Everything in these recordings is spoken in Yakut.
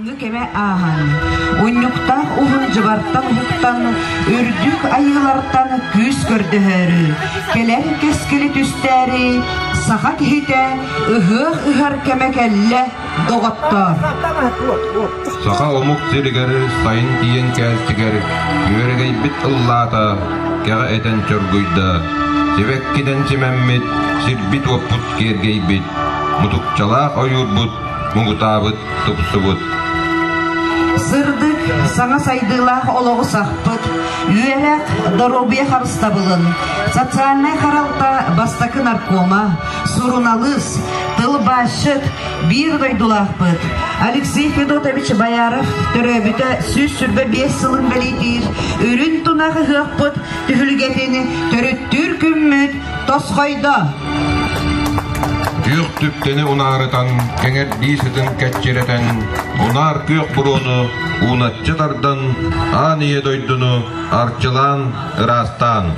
Кыһыҥҥы кэмэ ааһан, унньуктаах уһун дьыбартан уһуктан, үрдүк айыылартан күүс көрдөһөөрү, кэлэр кэскили түстээри, саха киһитэ ыһыах ыһар кэмэ кэллэ, доҕоттоор! Саха омук сиригэр сайын тиийэн кээлтигэр күөрэгэйбит ыллаата, кэҕэ этэн чоргуйда, сибэккинэн симэммит, сирбит-уоппут киэргэйбит, мутукчалаах ойуурбут муҥутаабыт, тупсубут. Сырдык, саҥа сайдыылаах олоҕу сахпыт, үөрэх, доруобуйа харыстабылын, социальнай харалта бастакы наркома, суруналыыс, тылбаасчыт, биир дойдулаахпыт Алексей Федотович Бояров төрөөбүтэ 125 сылын бэлиэтиир үрүн тунах ыһыахпыт түһүлгэтин төрүттүүр күммүт тосхойдо. Күөх түптэни унаарытан, кэҥэрдии сытын кэччирэтэн, унаар күөх буруону ууначчы тардан, аан ийэ дойдуну арчылаан, ыраастаан.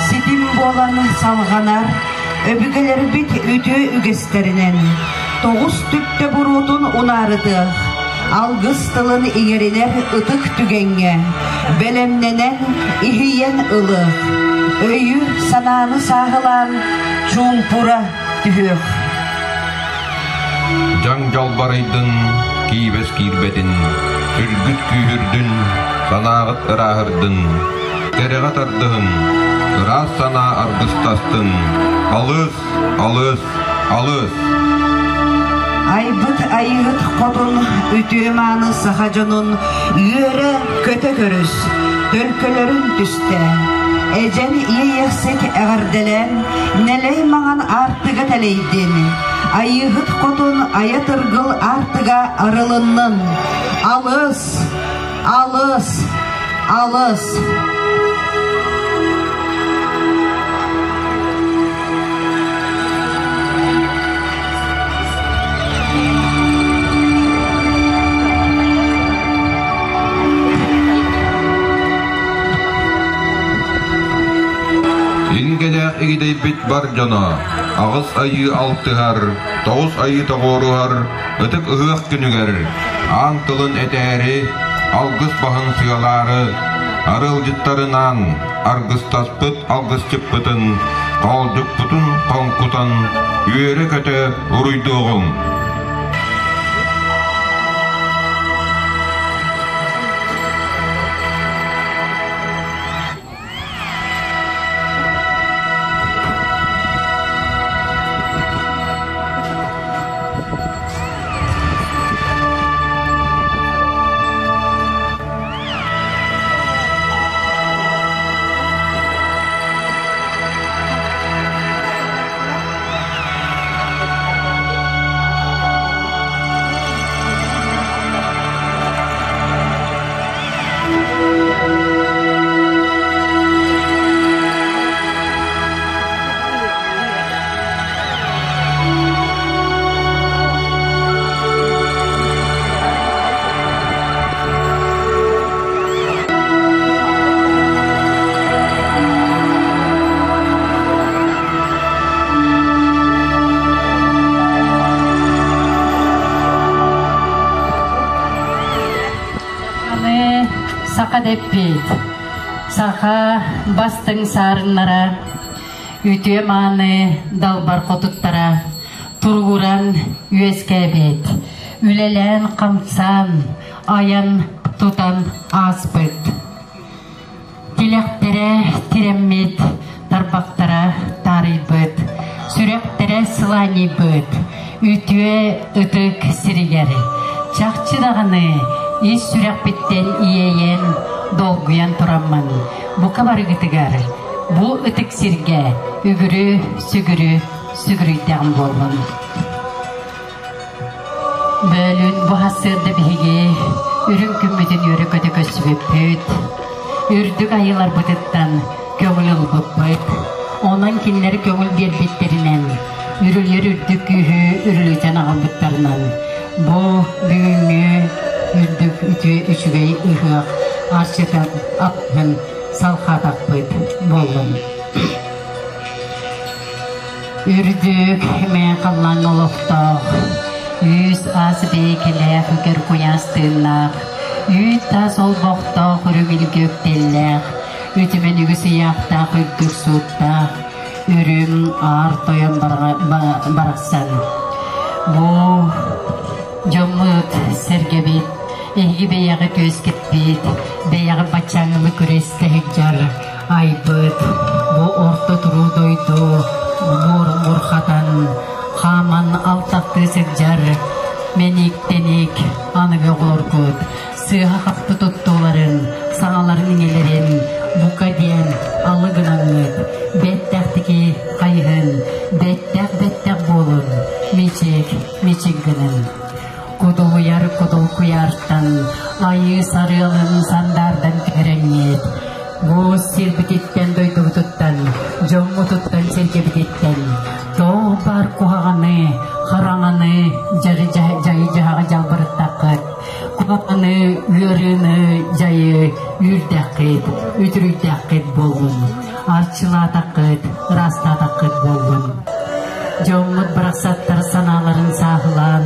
Ситим буолан салҕанар Өбүгэлэрбит үтүө үгэстэринэн тоҕус түптэ буруотун унаарытыах, алгыс тылын иҥэринэр ытык түгэҥҥэ бэлэмнэнэн, иһийэн ылыах, өйү-санааны сааһылаан чуумпура түһүөх. Дьаҥ дьалбарыйдын, киибэс киирбэтин, сүргүт күүһүрдүн, санааҕыт ырааһырдын, кэрэҕэ тардыһын, ыраас санаа аргыстастын, алыс, алыс, алыс! Айбыт айыыһыт хотун үтүө-мааны саха дьонун үөрэ-көтө көрүс, төлкөлөрүн түстэ. Эдьэн иэйэхсит эҕэрдэлээн, нэлэй маҥан аартыга тэлэйдин. Айыыһыт хотун айа тыргыл аартыга арылыннын. Алыс, алыс, алыс! Ингэлээх игидэйбит бар дьоно, аҕыс айыы алтыһар, тоҕус айыы тоҕуоруһар ытык ыһыах күнүгэр аан тылын этээри, алгыс баһын сыалаары, арыалдьыттарынаан аргыстаспыт алгысчыппытын, хоолдьукпутун хоҥкутан, үөрэ-көтө уруйдуоҕуҥ! Аны саха дэппит, саха бастыҥ саарыннара, үтүө-мааны далбар хотуттара туругуран үөскээбит, үлэлээн-хамсаан, айан-тутан ааспыт. Тилэхтэрэ тирэммит, тарбахтара таарыйбыт, сүрэхтэрэ сылаанньыйбыт, үтүө ытык сиригэр чахчы даҕаны ис сүрэхпиттэн иэйэн, долгуйан тураммын, бука барыгытыгар бу ытык сиргэ үгүрү-сүгүрү сүгүрүйдэҕим буоллун. Бөөлүүн бу сарсыарда биһиги үрүҥ күммүтүн үөрэ-көтө көрсүбүппүт, үрдүк айыыларбытыттан көҥүл ылбыппыт. Онон кинилэри көҥүл биэрбиттэринэн, үрүлүйэр үрдүк күүһү үрүлүтэн аҕалбыттарынан, бу бүгүҥҥү үрдүк үтүө үчүгэй ыһыах арчытын аппын салхаатахпыт буоллун. Үрдүк мэ халлаан олохтоох, үүс аас бэйэкэлээх үкэр куйаас тыыннаах, үүт таас олбохтоох үрүҥ илгэ үктэллээх, үтүмэн үгүс ыйаахтаах үрдүк сууттаах, үрүҥ аар тойон барахсан. Бу дьоммут сэргэбит, эһиги бэйэҕит үөскэппит, бэйэҕит баччааҥҥылы күрэстэ сылдьар айбыт бу орто туруу дойду буор-бурхатан хааман алтахтыы сылдьар мэник-тэник аныгы оҕолоргут сыыһа-хапты туттууларын, саҥаларын-иҥэлэрин бука диэн алы гынаҥҥыт, бэттэхтики хайыһын, бэттэх-бэттэх буолун, мичик, мичик гынын. Кудулуйар кудул куйаартан, айыы сарыалын сандаардан түһэрэҥҥит, бу сирбититтэн дойдубутуттан, дьоммутуттан сэргэбититтэн тоҕ баар куһаҕаны, хараҥаны, дьары дьайы дьаһаҕы дьалбарыттаххыт, куһаҕаны, ыарыыны, дьайы үүрдэххит, үтүрүйдэххит буоллун, арчылаатаххыт, ыраастаатаххыт буоллун. Дьоммут барахсаттар санааларын сааһылаан,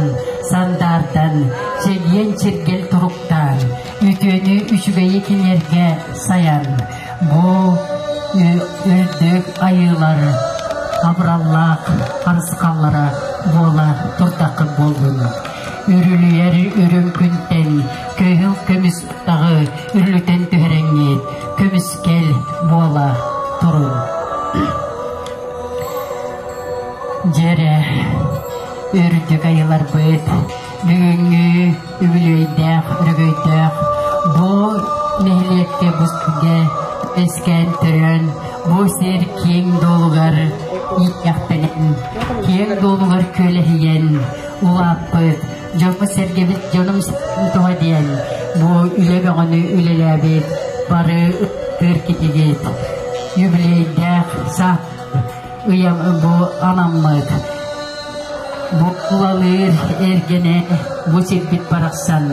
сандаардан, чэгиэн чиргэл туруктаан, үтүөнү үчүгэйи кинилэргэ сайан, бу үрдүк айыылар абыраллаах харысхаллара буола турдаххыт буоллун. Үрүлүйэр үрүҥ күнтэн көһүл көмүс таҕы үрүлүтэн түһэрэҥҥит көмүскэл буола турун. Дьэрэ, үрдүк айыларбыт бүгүҥҥү үбүлүөйдээх, өрөгөйдөөх бу нэһилиэккэ бу сиргэ эскээн төрөөн, бу сир киэҥ дуолугар иитиэхтэнэн, киэҥ дуолугар күөлэһийэн улааппыт, дьоммут-сэргэбит дьонум туһа диэн бу үлэ бөҕөнү үлэлээбит бары ытыыр китигит юбилейдээх саа ыйам бу анаммыт бу тулалыыр эргэнэ бу сирбит барахсан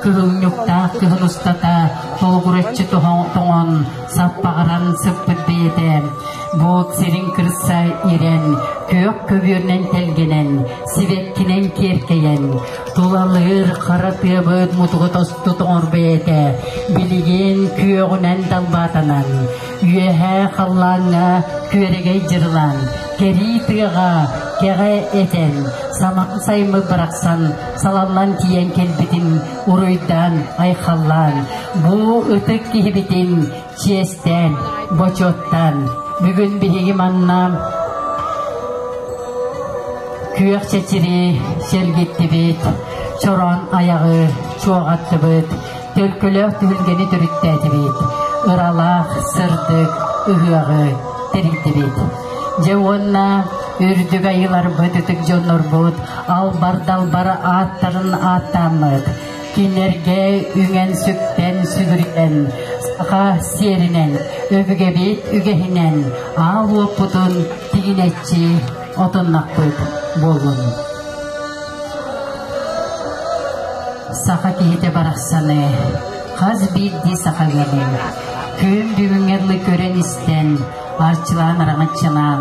кыһылньуктаах кыһын устата толугураччы тоҥон саппаҕыран сыппыт бэйэтэ бу сирин кырса ирэн күөх көбүөрүнэн тэлгэнэн сибэккинэн киэркэйэн тулалыыр хара тыабыт мутугу тосту тоҥор бэйэтэ билигин күөҕүнэн далбаатанан үөһээ халлааҥҥа күөрэгэй дьырылаан кэрии тыаҕа кэҕэ этэн самаан саймыт барахсан салаллан тиийэн кэлбитин уруйдаан айхаллаан бу ытык киһибитин чиэстээн бочуоттаан бүгүн биһиги манна күөх чэчири сэлгиттибит чороон айаҕы чуоҕаттыбыт төлкөлөөх түһүлгэни төрүттээтибит ыралаах сырдык ыһыаҕы тэрийдибит дьэ уонна үрдүк айыыларбыт ытык дьоннорбут албар-далбар ааттарын ааттааммыт кинилэргэ үҥэн-сүктэн сүгүрүйэн саха сиэринэн өбүгэбит үгэһинэн аал уоппутун тигинэччи отуннахпыт буоллун. Саха киһитэ барахсаны хас биирдии саха ыалын күн бүгүҥҥэ дылы көрөн-истэн, арчылаан араҥаччылаан,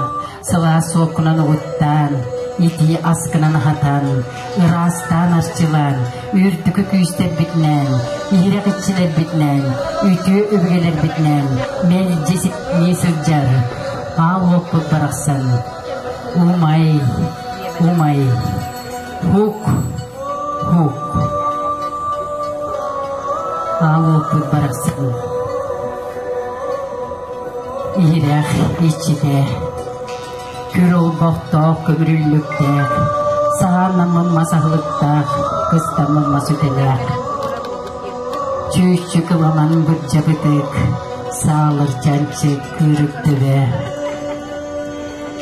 сылаас суоккунан угуттаан, итии аскынан аһатан, ыраастаан арчылаан, үрдүкү күүстэрбитинэн, иһирэх иччилэрбитинэн, үтүө өбүгэлэрбитинэн мэлдьи ситимнии сылдьар аал уоппут барахсан умай, умай, хук, хук. Аал уоппут барахсан иһирэх иччитэ күр олбохтоох көмүрүллүктээх саһааннаммын мас аһылыктаах кыстаммын мас үтэлээх чүүччү кыламан бырдьабытык саалыр чанчык кыырык төбө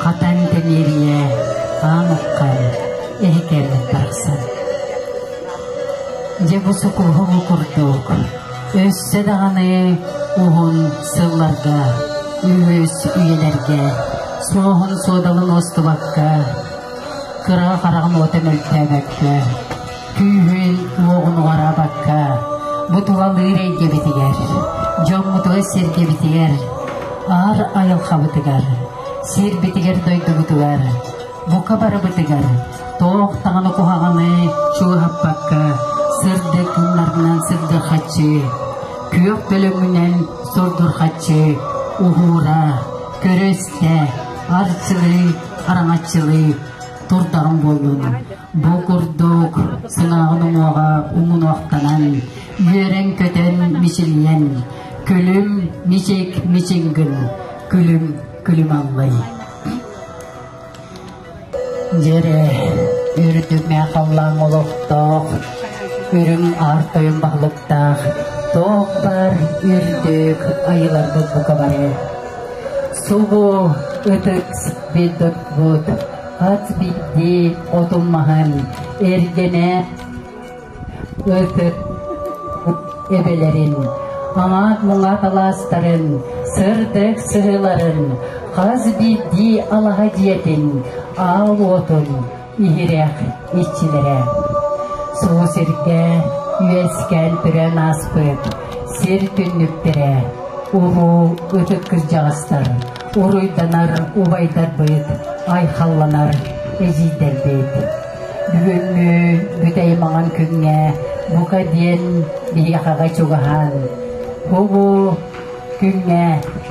хатан тэмиэрийэ аан уххан эһикэммит барахсан дьэ бу сукуһу курдук Өссө даҕаны уһун сылларга, үһүс үйэлэргэ суоһун-суодалын уостубакка, кыра хараҕын уота мөлтөөбөккө, Күүһүн-уоҕун уҕараабакка, бу тулалыыр эйгэбитигэр, дьоммутугар-сэргэбитигэр, аар айылҕабытыгар, сирбитигэр-дойдубутугар, бука барыбытыгар туох даҕаны куһаҕаны чугаһаппакка, сырдык гыннарынан сырдырхаччы, күөх төлөҥүнэн сурдурхаччы уһуура, көрө-истэ, арчылыы, араҥаччылыы турдаҕым буоллун. Бу курдук сыҥааҕын уҥуоҕа уҥунуохтанан, үөрэн-көтөн мичилийэн, күлүм мичик мичиҥ гын, күлүм күлүм аллай. Дьэрэ, үрдүмэ халлаан олохтоох, үрүҥ аар тойон баһылыктаах, туох баар үрдүк айыларбыт бука бары. Субу ытык биддотбут хас биирдии отун-маһын эргэнэ ытык эбэлэрин, аҥаат-муҥаат алаастарын, сырдык сыһыыларын, хас биирдии алаһа дьиэтин аал уотун иһирэх иччилэрэ. Суу сиргэ үөскээн төрөөн ааспыт сир түннүктэрэ, улуу ытык кырдьаҕастар, уруйданар убайдарбыт, айхалланар эдьиийдэрбит. Бүгүҥҥү бүтэй маҥан күҥҥэ бука диэн биһиэхэҕэ чугаһаан, бу күҥҥэ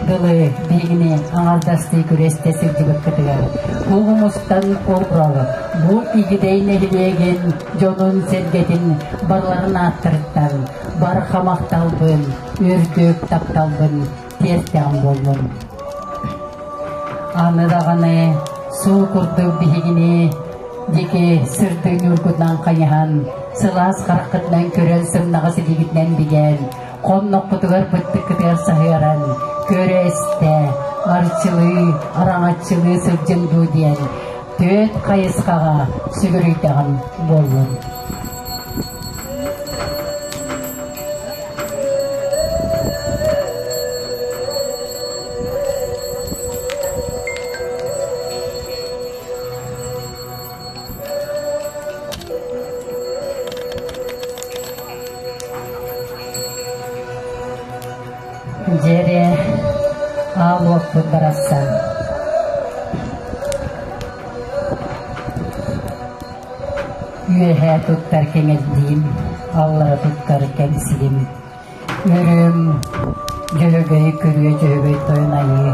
дылы биһигини аҥардастыы күрэстэ сылдьыбыккытыгар кулумустан олорор бу Игидэй нэһилиэгин дьонун-сэргэтин барыларын ааттарыттан барҕа махталбын, үрдүк тапталбын тиэртэҕим буоллун. Аны даҕаны суу курдук биһигини диэки сырдык ньуургутунан хайыһан, сылаас хараххытынан көрөн сымнаҕас илиигитинэн бигээн, хоннохпутугар быттыккытыгар саһыаран, көрө-истэ, арчылыы, араҥаччылыы сылдьын дуу диэн түөрт хайысхаҕа сүгүрүйдэҕим буоллун. Дьиэрэ аал уоппут барахсан. Үөһээ туттар кэҥэрдиим, аллара туттар кэҥсигим. Өрүм, дьөһөгөй күрүө дьөһөгөй тойон айыы,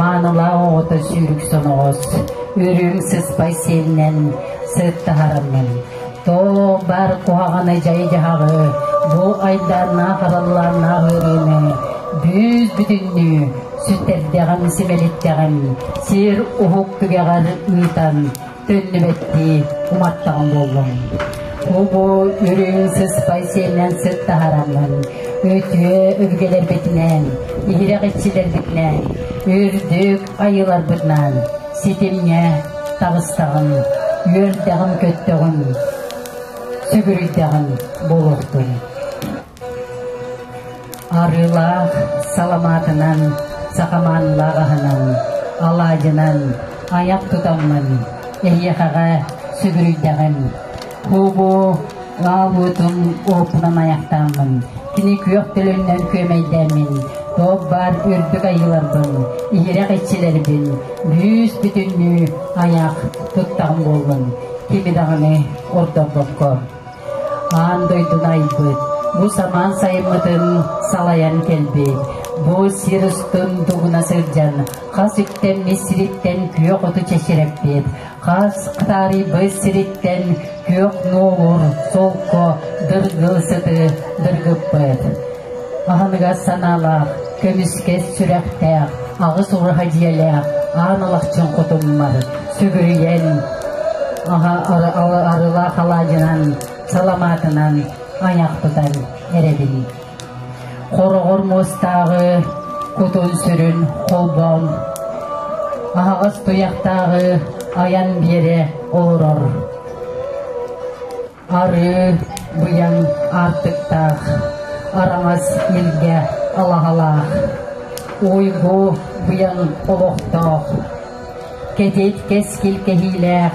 маанылаах оҕото сүүрүк соноҕос, өрүм сыспай сиэлинэн сыт таһараммын, Туох баар куһаҕаны дьайы-дьаһаҕы, бу айдааннаах араллааннаах ыарыыны бүүс-бүтүннүү сүтэрдэҕим, симэлиттэҕим, сир уһук түгэҕэр ыытан төннүбэттии уматтаҕым буоллум. Бу үрүҥ сыспай сиэннэн сыт таһараммын, үтүө өбүгэлэрбитинэн, иһирэх иччилэрбитинэн, үрдүк айыыларбытынан ситимҥэ таҕыстаҕым, үөрдэҕим-көттөҕүм, сүгүрүйдэҕим буолуохтун. Арыылаах саламаатынан, сахамаанылаах аһынан, алаадьынан айах тутаммын, эһиэхэҕэ сүгүрүйдэҕим. Бу аал уотун уоппунан айахтааммын, кини күөх төлөннөн күөмэйдээммин, туох баар үрдүк айыыларбын, иһирэх иччилэрбин бүүс бүтүннүү айах туттаҕым буоллун, кими даҕаны ордорбокко. Аан дойдуну айбыт, бу самаан сайыммытын салайан кэлбит, бу сир устун дугуна сылдьан, хас үктэммит сириттэн күөх оту чэчирэппит, хас хатаарыйбыт сириттэн күөх нуолур, солко, дыргыл сыты дыргыппыт. Аһыныгас санаалаах, көмүскэс сүрэхтээх, аҕыс ураһа дьиэлээх аан алахчын хотуммар сүгүрүйэн, арылаах алаадьынан, саламаатынан айах тутан эрэбин. Хороҕор муостааҕы кутун-сүрүн холбоон, аһаҕас туйахтааҕы айан биэрэ олорор. Арыы быйаҥ аартыктаах, араҥас илгэ алаһалаах, уйгу быйаҥ олохтоох, кэтит кэскил кэһиилээх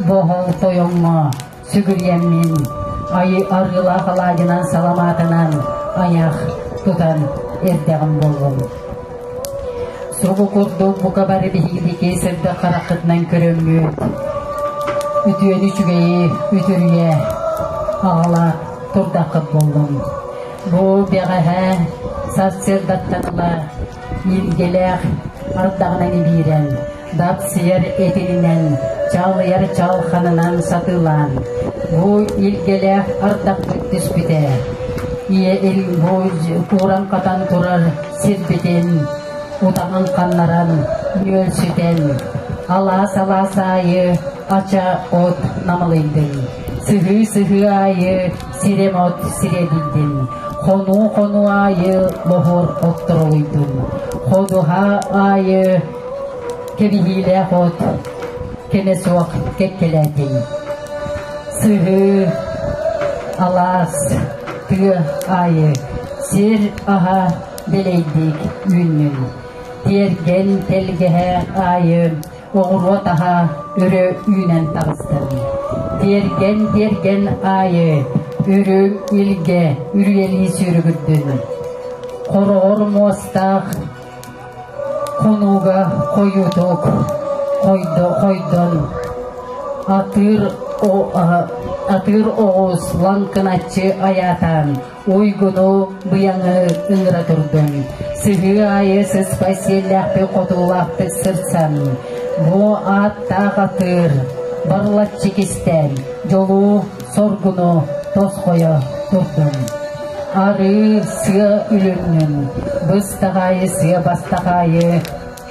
боһол тойоҥҥо сүгүрүйэммин, айы арыылаах алаадьынан саламаатынан айах тутан эрдэҕим буоллум. Субу курдук бука бары биһигидики сырдык хараххытынан көрөммүт, үтүөнү үчүгэйи үтүрүйэ аҕала турдаххыт буоллун. Бу бэҕэһээ сарсыардаттан ыла илгэлээх ардаҕынан ибиирэн, дапсыйар этининэн, чалыйар чалханынан сатыылаан, бу илгэлээх ардахпыт түспүтэ. Ийэ бу кууран-хатан турар сирбитин утаҕын ханнаран, нүөлсүтэн, алаас-алаас аайы ача от намылыйдын, сыһыы-сыһыы аайы сирэм от сирэдийдин, хонуу-хонуу аайы лоһуор отторолуйдун, ходуһа аайы кэбиһиилээх от кэмэ суох кэккэлээтин. Сыһыы, алаас, тыа аайы сир аһа дэлэйдик үүннүн. Тиэргэн тэлгэһэ аайы оҕуруот аһа өрө үүнэн таҕыстын. Тиэргэн-тиэргэн аайы үрүҥ илгэ үрүйэлии сүүрүгүрдүн. Хороҕор муостаах хонууга хойуутук хойдон атыыр атыыр оҕус лаҥкыначчы айаатаан уйгуну быйаҥы ыҥыра турдун. Сыһыы аайы сыспай сиэллээхтик хотуулаахтык сырсан, бу ааттаах атыыр барылаччы кистээн, дьолу соргуну тосхойо турдун. Арыы сыа үлүҥҥүн, быстаҕаайы сыа бастаҕаайы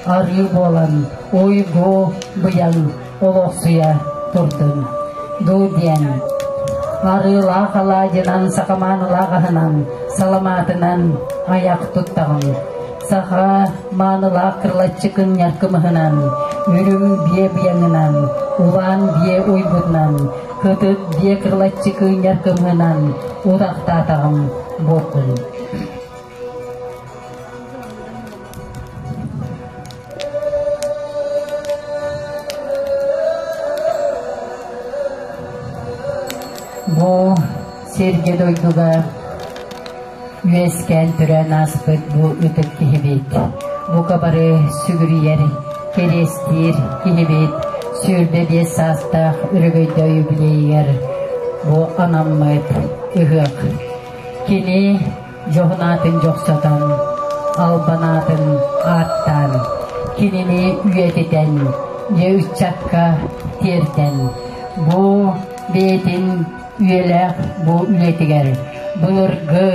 арыы буолан, уйгу быйаҥ олохсуйа турдун. Дуу диэн арыылаах алаадьынан, саха маанылаах аһынан, саламаатынан айах туттаҕын. Саха маанылаах кырылаччы кынньар кымыһынан, үрүҥ биэ быйаҥынан, улаан биэ уйбутунан, кытыт биэ кырылаччы кыынньар кымыһынан утахтаатаҕым буоллун. Бу сиргэ-дойдуга үөскээн төрөөн ааспыт бу ытык киһибит, бука бары сүгүрүйэр, кэриэстиир киһибит 25 саастаах өрөгөйдөөх юбилейыгар бу анаммыт ыһыах. Кини дьоһун аатын дьохсотон, албан аатын ааттаан, кинини үйэтитэн, дьэ ыччакка тиэрдэн, бу бэйэтин үйэлээх бу үлэтигэр былыргы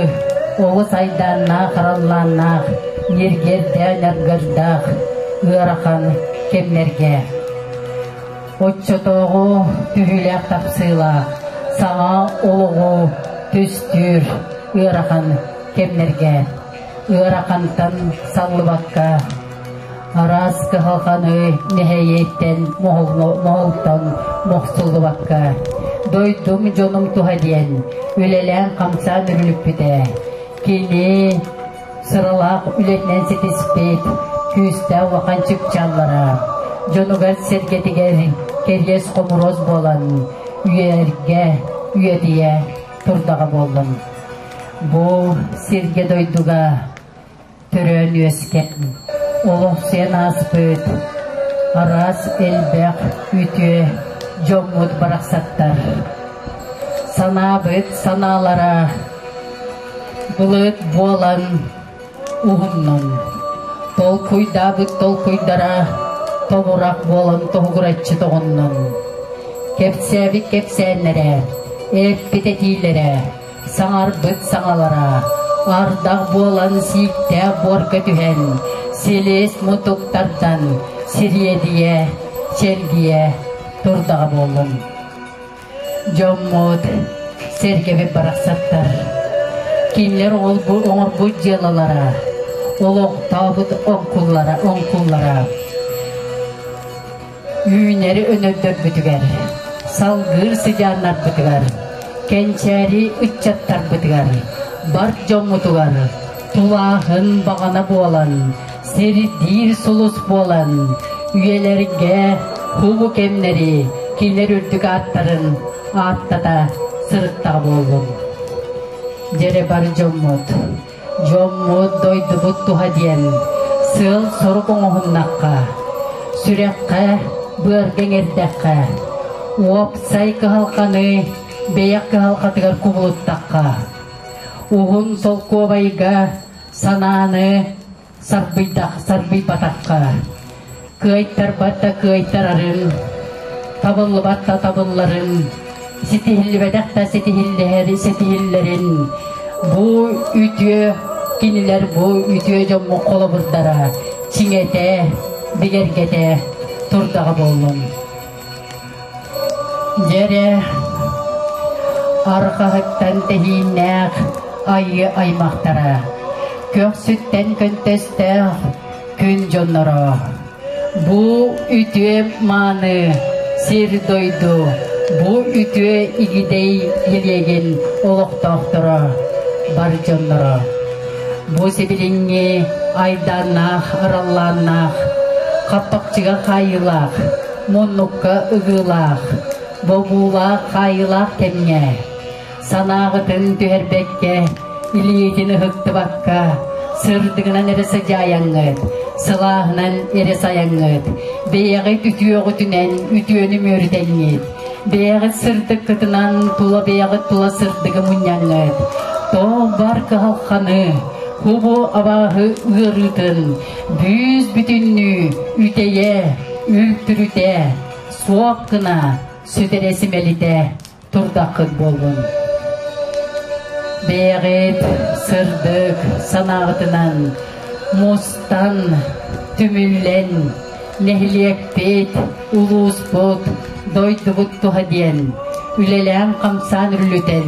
олус айдааннаах, араллааннаах, ньиргиэрдээх-ньаргырдаах ыарахан кэмнэргэ оччотооҕу түһүүлээх тахсыылаах саҥа олоҕу түстүүр ыарахан кэмнэргэ ыарахантан саллыбакка араас кыһалҕаны нэһэйиттэн моһолтон мохсуллубакка дойдум дьонум туһа диэн үлэлээн-хамсаан үрүлүппүтэ кини сыралаах үлэтинэн ситиспит күүстээх улахан чыпчааллара дьонугар-сэргэтигэр кэриэс-хомуруос буолан үйэргэ үйэтийэ турдаҕа буоллун. Бу сиргэ-дойдуга төрөөн-үөскээн, олохсуйан ааспыт араас элбэх үтүө дьоммут барахсаттар. Санаабыт санаалара былыт буолан уһуннун, толкуйдаабыт толкуйдара тобурах буолан тоһугураччы тоҕуннун. Кэпсээбит кэпсээннэрэ, эппит этиилэрэ, саҥарбыт саҥалара ардах буолан сииктээх буорга түһэн, силис мутук тардан сириэдийэ, чэлгийэ турдаҕа буоллун. Дьоммут, сэргэбит барахсаттар, кинилэр оҥорбут дьыалалара, олохтообут оҥкуллара, оҥкуллара үүнэри өнөрдөрбүтүгэр, салгыыр сыдьааннарбытыгар, кэнчээри ыччаттарбытыгар, бар дьоммутугар тулааһын баҕана буолан, сирдиир сулус буолан, үйэлэргэ хубу кэмнэри кинилэр үрдүк ааттарын ааттата сырыттаҕа буоллун. Дьэрэ бар дьоммут, дьоммут дойдубут туһа диэн сыал-сорук оҥоһуннахха, сүрэххэ, быарга иҥэрдэххэ, уопсай кыһалҕаны бэйэх кыһалҕатыгар кубулуттахха, уһун солкуобайга санааны сарбыйдах сарбыйбатахха, кыайтарбат да кыайтарарын, табыллыбат да табылларын, ситиһиллибэтэх да ситиһиллэһэр ситиһиллэрин бу үтүө кинилэр бу үтүө дьоммут холобурдара чиҥэтэ, бигэргэтэ турдаҕа буоллун. Дьэрэ арҕаһыттан тэһииннээх айыы аймахтара, көхсүттэн көнтөстөөх күн дьонноро, бу үтүө мааны сир-дойду, бу үтүө игидэй нэһилиэгин олохтоохторо, бар дьонноро. Бу сибилиҥҥи айдааннаах, араллааннаах, хаппахчыга хаайыылаах, муннукка ыгыылаах, бобуулаах, хаайыылаах кэмҥэ санааҕытын түһэрбэккэ, илиитин ыһыктыбакка, сырдыгынан эрэ сыдьаайаҥҥыт, сылааһынан эрэ сайаҥҥыт, бэйэҕит үтүөҕүтүнэн үтүөнү мүөрүтэҥҥит, бэйэҕит сырдыккытынан тула бэйэҕит тула сырдыгы мунньаҥҥыт, тоҕ бар кыһалханы, кубу абааһы ыарыытын бүүс бүтүннүү үтэйэ, үлтүрүтэ, суох гына сүтэрэ симэлитэ турдаххыт буоллун. Бэйэҕит сырдык санааҕытынан мустан, түмүллэн, нэһилиэкпит, улууспут, дойдубут туһа диэн үлэлээн-хамсаан үрүлүтэн,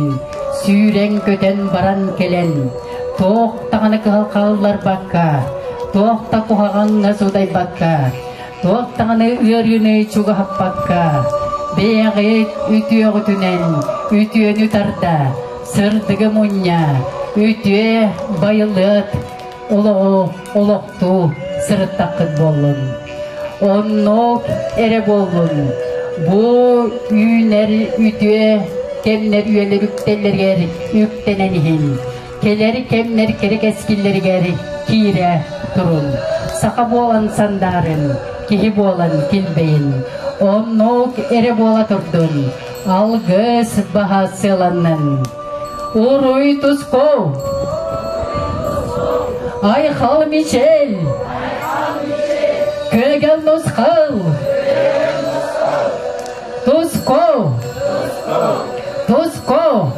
сүүрэн-көтөн баран кэлэн, туох даҕаны кыһалҕалларбакка, туох да куһаҕаҥҥа судайбакка, туох даҕаны ыарыыны чугаһаппакка, бэйэҕит үтүөҕүтүнэн үтүөнү тарда, сырдыгы мунньа, үтүө байылыат олоҕу олохтуу сырыттаххыт буоллун. Оннук эрэ буоллун. Бу үүнэр үтүө кэмнэр үйэлэр үктэллэригэр үктэнэн иһин. Кэлэр кэмнэр кэрэ кэскиллэригэр киирэ турун. Саха буолан сандаарын, киһи буолан килбэйин. Оннук эрэ буола турдун. Алгыс баһа сыаланнын. Уруй туску! Айхал Мичел! Көгел нусхал! Туску! Туску!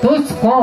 Туску!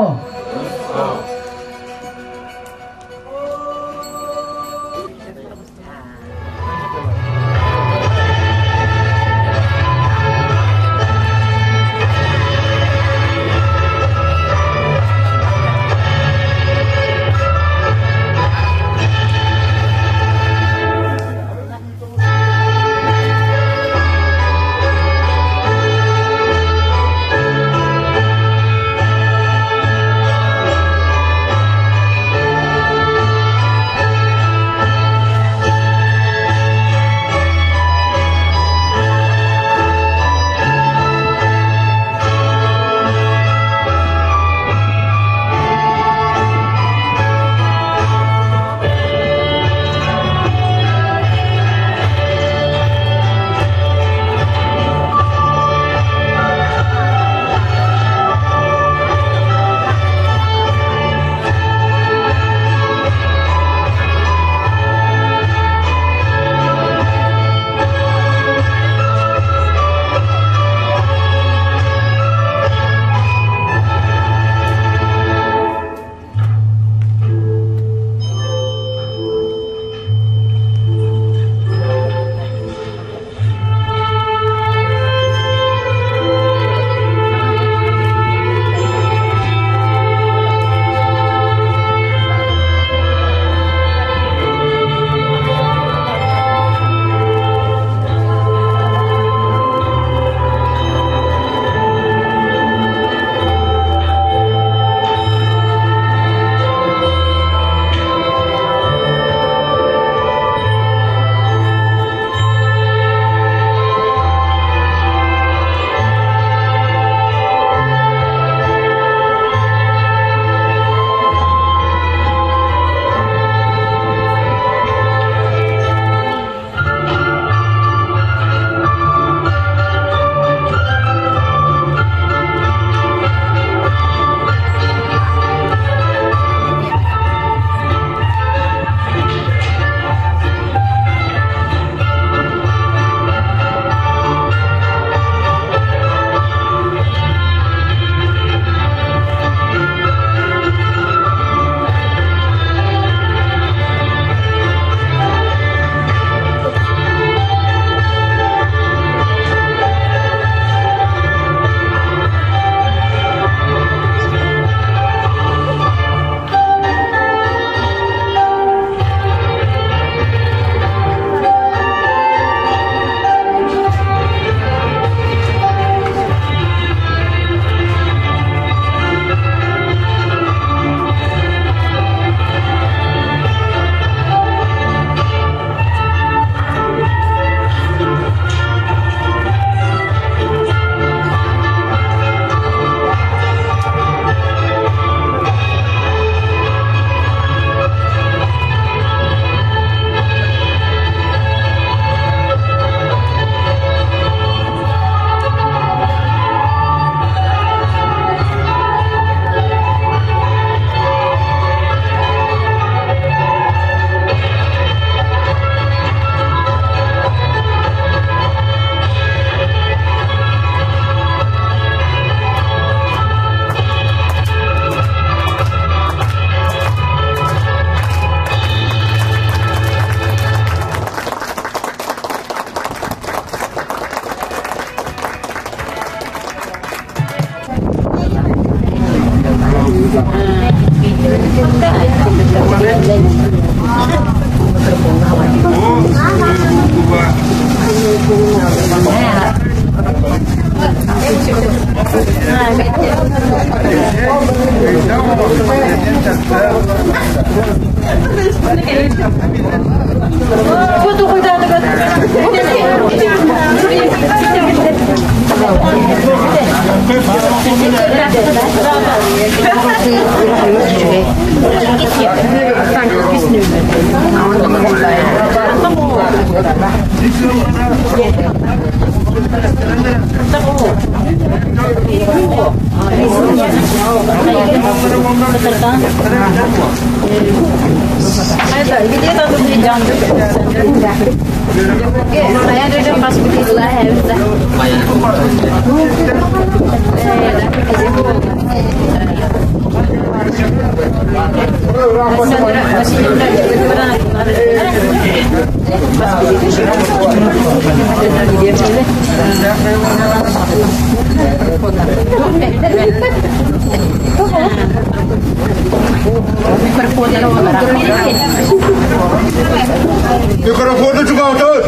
Микрофону чугаһатар!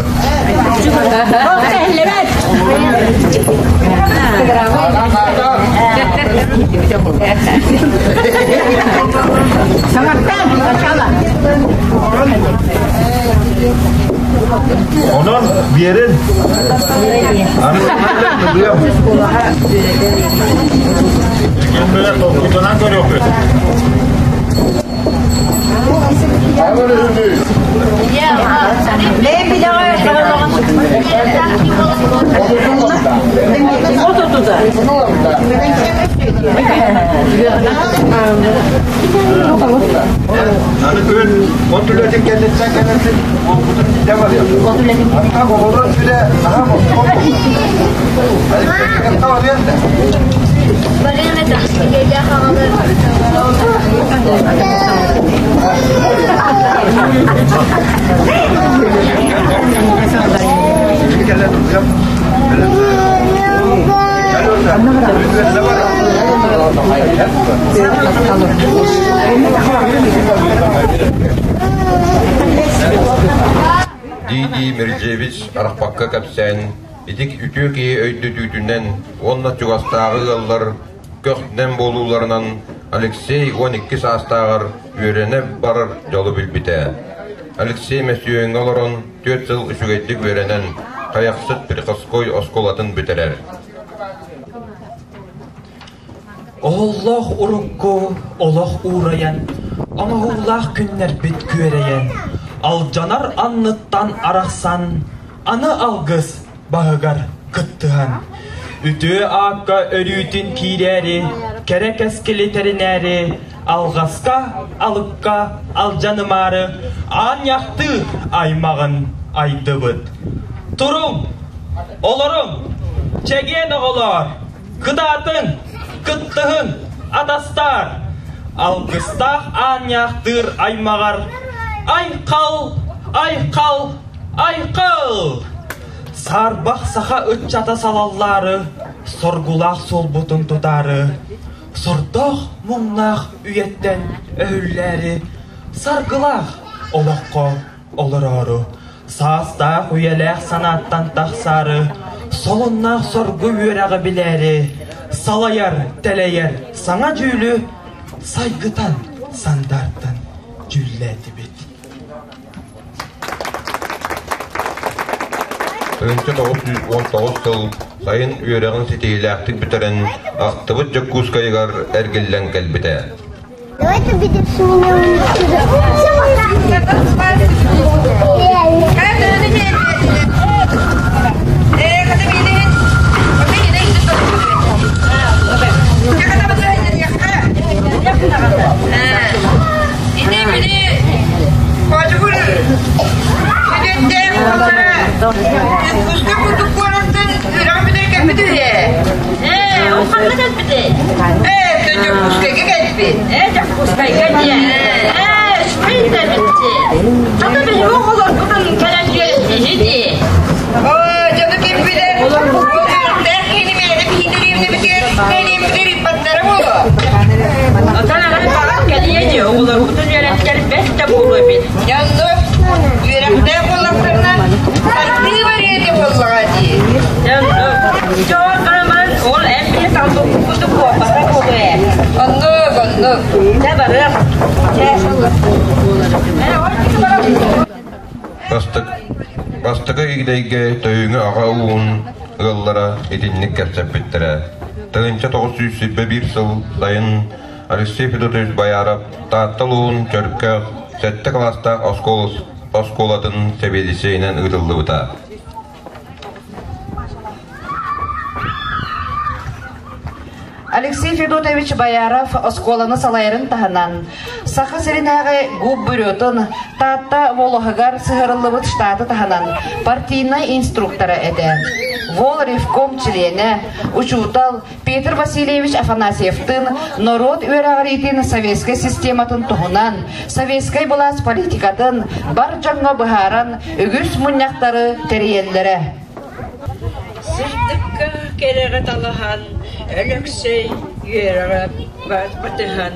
Онон биэрин. Толкуйданан көрүөхпүт. Аны күн от үлэтин кэнниттэн кэлэрбит буолбутун дьэ барыах. Ата оҕолор үлэ наһаа босхо Дии-дии Мирджевич арахпакка кэпсээн, итик үтүө киһи өйдөтүүтүнэн уонна чугастааҕы ыаллар көх-нэм буолууларынан Алексей 12 саастааҕар үөрэнэ барар дьолу билбитэ. Алексей мөссүөҥҥэ олорон 4 сыл үчүгэйдик үөрэнэн Хайахсыт Приходской оскуолатын бүтэрэр. Оһоллоох урукку олох уурайан, оҥоһуулаах күннэрбит күөрэйэн, алдьанар анныттан арахсан, аны алгыс баһыгар кыттыһан, үтүө аакка өрүүтүн киирээри, кэрэ кэскили тэринээри, алҕаска, алыкка алдьанымаары аанньахтыы аймаҕын айдыбыт. Туруҥ, олоруҥ, чэгиэн оҕолоор! Кытаатыҥ, кыттыһыҥ, атастаар! Алгыстаах аанньаахтыыр аймаҕар Айхал! Айхал! Айхал! Саарбах саха ыччата салаллаары, соргулаах суолбутун тутаары, сордоох муҥнаах үйэттэн өһүллээри, саргылаах олоххо олороору, саастаах үйэлээх санааттан тахсаары, солуннаах соргу үөрэҕи билээри, салайар, тэлэйэр саҥа дьүүлү сайгытан сандаартан дьүүллээтибит. 1919 сыл сайын үөрэҕин ситиһиилээхтик бүтэрэн, ахтыбыт Дьокуускайыгар эргиллэн кэлбитэ. Давай ты будешь меня Ээ, Дьокуускайга диэн. Ээ, үчүгэй да эбит. Хата биһиги оҕолорбутун кэлэн үөрэтиһи дии. Дьону ким билэр, үөрэхтээх киһини мээнэ биһиги дэриэбинэбитигэр бэйэлиэбитигэр ыыппаттара буолуо. Отон аҕай баҕар кэлиэ дии оҕолорбут. Бастакы Игидэйгэ Төйүҥү аҕа ууһун ыаллара итинник кэпсэппиттэрэ. 1921 сыл сайын Алексей Федотович Бояров Таатта улууһун Чөркөөх сэттэ кылаастаах оскуолатын сэбиэдиссэйинэн ыытыллыбыта. Алексей Федотович Бояров оскуоланы салайарын таһынан, Саха сиринээҕи ГУП бюротун Таатта Волоһыгар сыһыарыллыбыт штаты таһынан партийнай инструктора этэ. Вол ревком чилиэнэ, учуутал Петр Васильевич Афанасьевтыын норуот үөрэҕириитин советскай систематын туһунан, советскай былаас политикатын бар дьоҥҥо быһааран үгүс мунньахтары тэрийэллэрэ. Сырдыкка кэрэҕэ талаһан, Өлөксөй үөрэҕэ батыһан,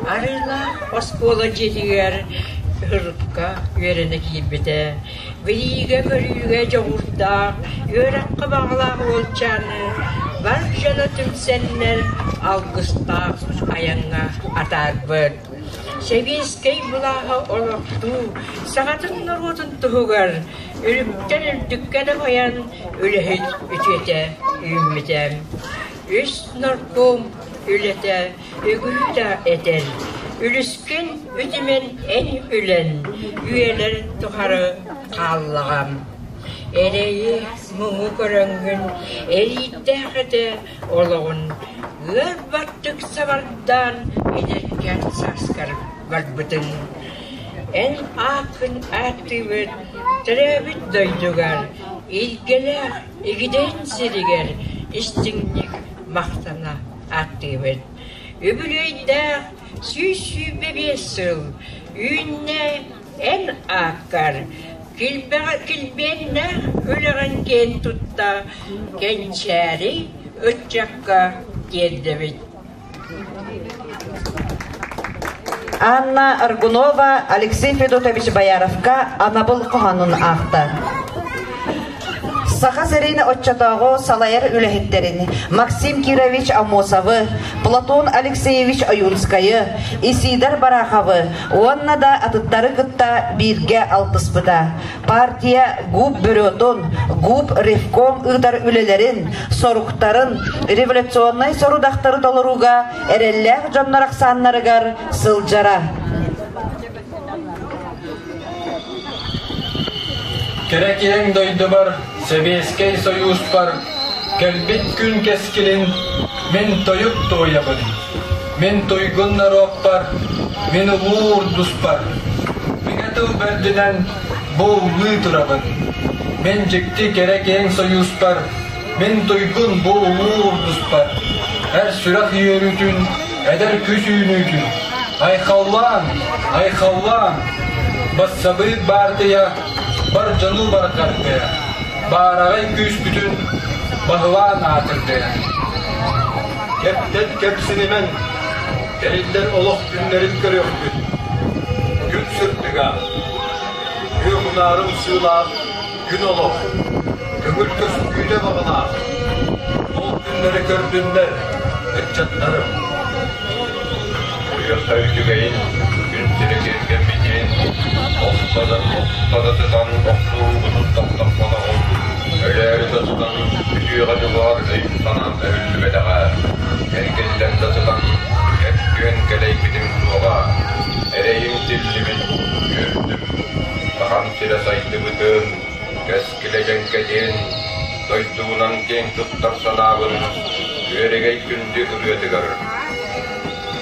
Арыылаах оскуола дьиэтигэр ырыкка үөрэнэ киирбитэ. Билиигэ-көрүүгэ дьоҕурдаах, үөрэххэ баҕалаах уолчааны бар дьоно түмсэннэр алгыстаах айаҥҥа атаарбыт. Сэбиэскэй былааһы олохтуу, саҕатын норуотун туһугар үрүктэн үрдүккэ дабайан үлэһит үтүөтэ үүммүтэ. Үс нарком үлэтэ үгүһү да этэр, Үлүскүн үтүмэн эн үлэн, үйэлэр тухары хааллаҕам. Эрэйи, муҥу көрөҥҥүн, эриирдээх этэ олоҕун, ыар баттык сабардаан эдэркээн сааскар барбытыҥ. Эн ааккын ааттыыбыт төрөөбүт дойдугар, илгэлээх Игидэйин сиригэр истиҥник махтана ааттыыбыт. Үбүлүөйдээх 125 сыл үүннэ эн ааккар, килбиэннээх үлэҕин киэн тутта кэнчээри ыччакка тиэрдэбит. Анна Аргунова Алексей Федотович Бояровка анабыл хоһоонун аахта. Саха сирин оччотооҕу салайар үлэһиттэрин Максим Кирович Аммосовы, Платон Алексеевич Ойунскайы, Исидор Бараховы уонна да атыттары кытта бииргэ алтыспыта. Партия ГУП бюротун, ГУП ревком ыытар үлэлэрин, соруктарын, революционнай сорудахтары толорууга эрэллээх дьоннор ахсааннарыгар сылдьара. Кэрэ киэҥ дойдубар, Сэбиэскэй Сойууспар кэлбит күн кэскилин мин тойук туойабын. Мин туйгун норуоппар, мин улуу урдуспар, бигэ тыл бэрдинэн бу ыллыы турабын. Мин дьикти кэрэ киэҥ сойууспар, мин туйгун бу улуу урдуспар, эр сүрэх үөрүүтүн, эдэр күс үүнүүтүн, айхаллаан, айхаллаан, бассабыык баартыйа бар дьону барҕардыа, баараҕай күүспүтүн баһылаан аатырдыа. Кэптэн кэпсинимэҥ, тэриллэр олох күннэрин көрүөхпүт. Күн сырдыга, күөх унаарым сыылаах күн олох, көҥүл көстүүтэ баҕалаах. Ол күннэри көрдүннэр ыччаттарым. Уйарта үчүгэйин, күн сирэ киэргэммитин, охто да сытан охсуһуубутун тохтоппотоҕум, өлөөрү да сытан үтүөҕэ дьулуһар өйүм-санаам өһүллүбэтэҕэ, эргиллэн да сытан кэп-күөн кэлэйбитим суоҕа, эрэйим тиллибит, үөрдүм, сахам сирэ сайдыбытын, кэскилэ дьэҥкэтин, дойдубунан киэҥ туттар санаабын күөрэгэй күндү ырыатыгар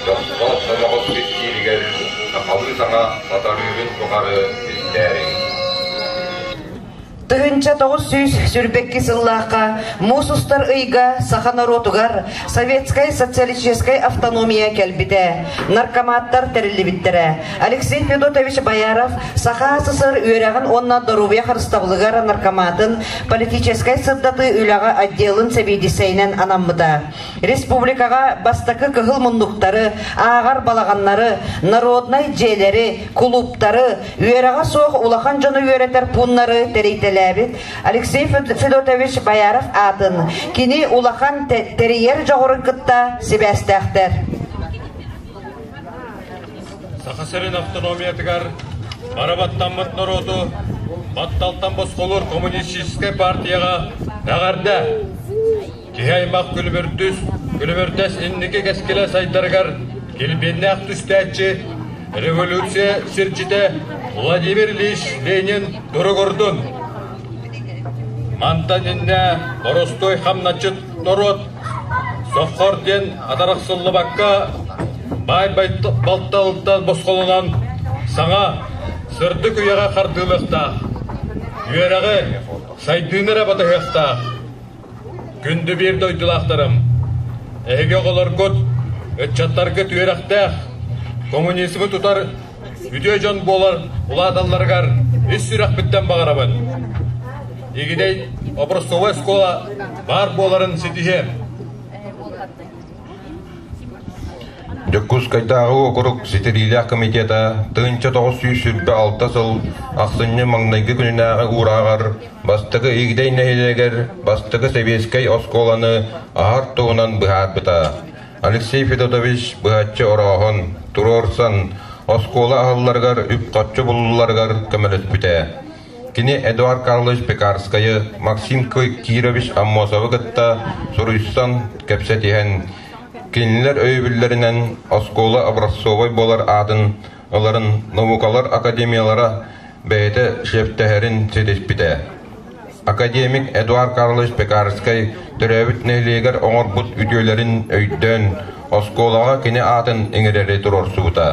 Дьохсоот сомоҕо кииригэр сахалыы саҥа сатарыырын тухары истээриҥ. 1922 сыллаахха муус устар ыйга саха норуотугар Советскай социалистическай автономия кэлбитэ, наркоматтар тэриллибиттэрэ. Алексей Федотович Бояров Саха СССР үөрэҕин уонна доруобуйа харыстабылыгар наркоматын политическай сырдатыы үлэҕэ отделын сэбиэдиссэйинэн анаммыта. Республикаҕа бастакы кыһыл муннуктары, ааҕар балаҕаннары, народнай дьиэлэри, кулууптары, үөрэҕэ суох улахан дьону үөрэтэр пууннары тэрийтэлээбит Алексей Федотович Бояров аатын кини улахан тэрийэр дьоҕурун кытта сибээстээхтэр. Саха сирин автономиятыгар бара баттаммыт норуоту батталтан босхолуур коммунистическай партияҕа эҕэрдэ! Киһи аймах күлүмүрдүс, күлүмүрдэс инники кэскилэ сайдарыгар килбиэннээх түстээччи, революция сирдьитэ Владимир Ильич Ленин туругурдун! Мантан иннэ боростуой хамначчыт норуот Соххор диэн атарахсыллыбакка баай балталыттан босхолонон саҥа, сырдык үйэҕэ хардыылыахтаах, үөрэҕи, сайдыыны эрэ батыһыахтаах. Күндү биир дойдулаахтарым, эһиги оҕолоргут, ыччаттаргыт үөрэхтээх, коммунизмы тутар үтүө дьон буолар улааталларыгар ис сүрэхпиттэн баҕарабын. Игидэй образцовай оскуола баар буоларын ситиһиэм. Дьокуускайдааҕы уокурук ситэриилээх комитета 1926 сыл ахсынньы маҥнайгы күнүнээҕи уурааҕар бастакы Игидэй нэһилиэгэр бастакы сэбиэскэй оскуоланы аһар туһунан быһаарбыта. Алексей Федотович быһаччы орооһон, туруорсан, оскуола аһылларыгар үп-харчы булулларыгар көмөлөспүтэ. Кини Эдуард Карлович Пекарскайы, Максим Кирович Аммосовы кытта суруйсан, кэпсэтиһэн, кинилэр өйөбүллэринэн оскуола образцовай буолар аатын ыларын наукалар академиялара бэйэтэ шефтэһэрин ситиспитэ. Академик Эдуард Карлович Пекарскай төрөөбүт нэһилиэгэр оҥорбут үтүөлэрин өйдөөн, оскуолаҕа кини аатын иҥэрэри туруорсубута.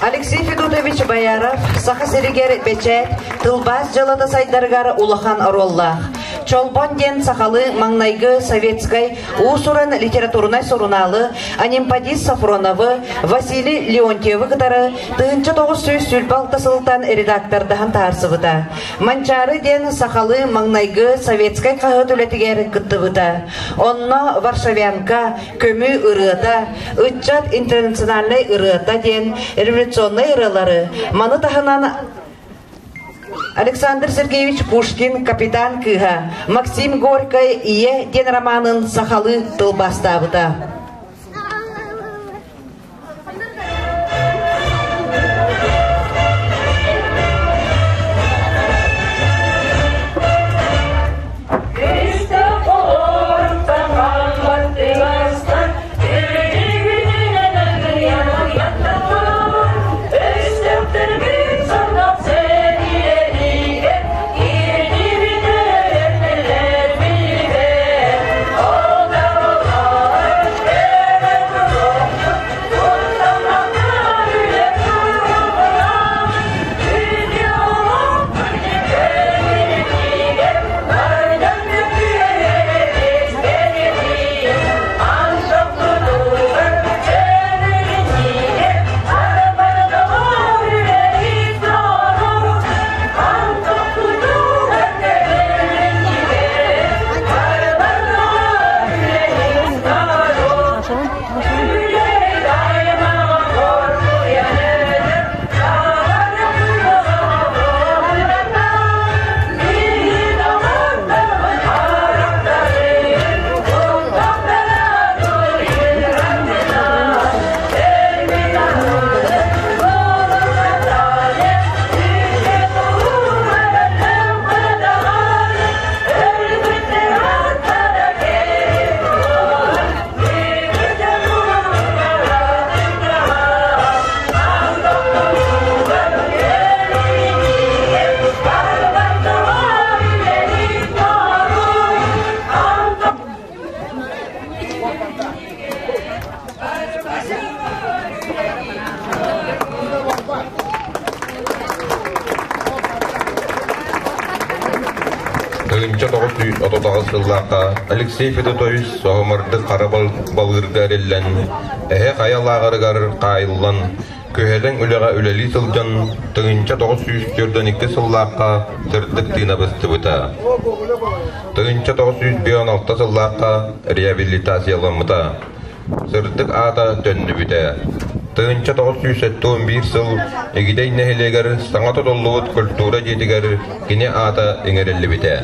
Алексей Федотович Бояров Саха сиригэр бэчээт, тылбаас дьыалата сайдарыгар улахан оруоллаах. Чолбон диэн сахалыы маҥнайгы советскай уус-уран литературнай сурунаалы Анимпадис Сафроновы, Василий Леонтьевы кытары 1926 сылтан редактордаһан таһаарсыбыта. Манчаары диэн сахалыы маҥнайгы советскай хаһыат үлэтигэр кыттыбыта. Онно Варшавянка, көмүү ырыата, ыччат интернациональнай ырыата диэн революционнай ырыалары, маны таһынан Александр Сергеевич Пушкин «Капитан кыыһа», Максим Горькай «Ийэ» диэн романын сахалыы тылбаастаабыта. 1938 сыллаахха Алексей Федотович соһумардык хара балыырга эриллэн, эһэ хайа лааҕырыгар хаайыллан, күһэлэҥ үлэҕэ үлэлии сылдьан, 1942 сыллаахха сырдык тыына быстыбыта. 1956 сыллаахха реабилитацияламмыта. Сырдык аата төннүбүтэ. 1971 сыл Игидэй нэһилиэгэр саҥа тутуллубут культура дьиэтигэр кини аата иҥэриллибитэ.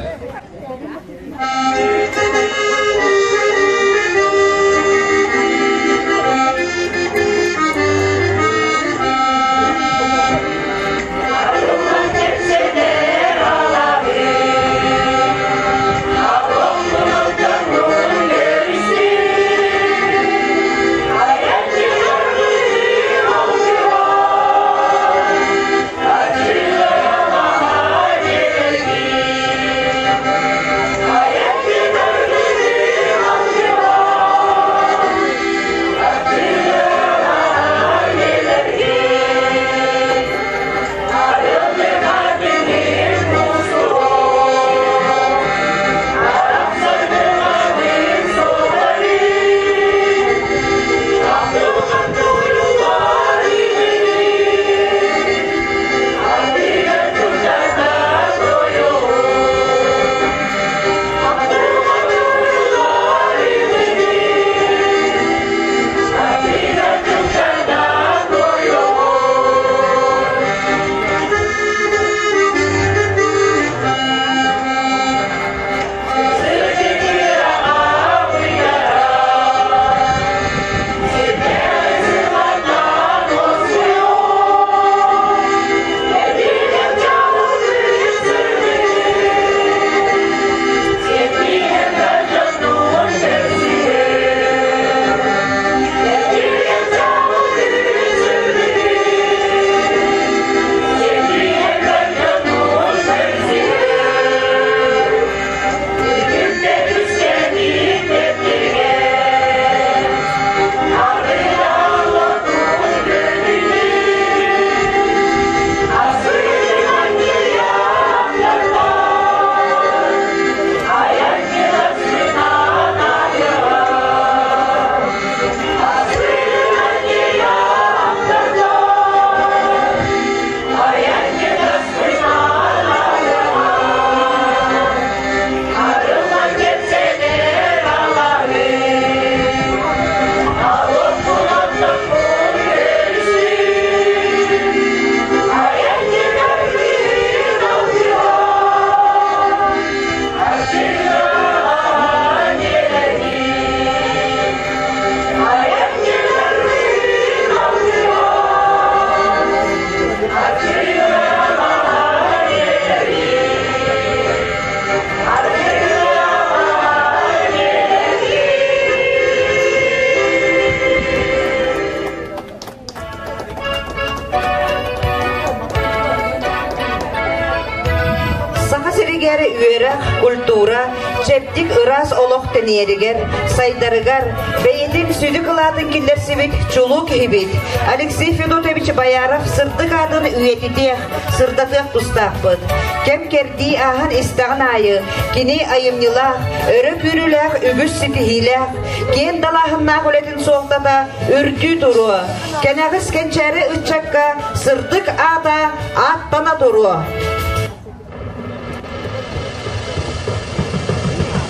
Саха сиригэр үөрэх, культура, чэбдик ыраас олох тэнийэригэр, сайдарыгар бэйэтин сүдү кылаатын киллэрсибит чулуу киһибит Алексей Федотович Бояров сырдык аатын үйэтитиэх, сырдатыах тустаахпыт. Кэм-кэрдии ааһан истэҕин аайы кини айымньылаах, өрө күүрүүлээх үгүс ситиһиилээх, киэн далааһыннаах үлэтин суолтата үрдүү туруо. Кэнэҕис кэнчээри ыччакка сырдык аата ааттана туруо.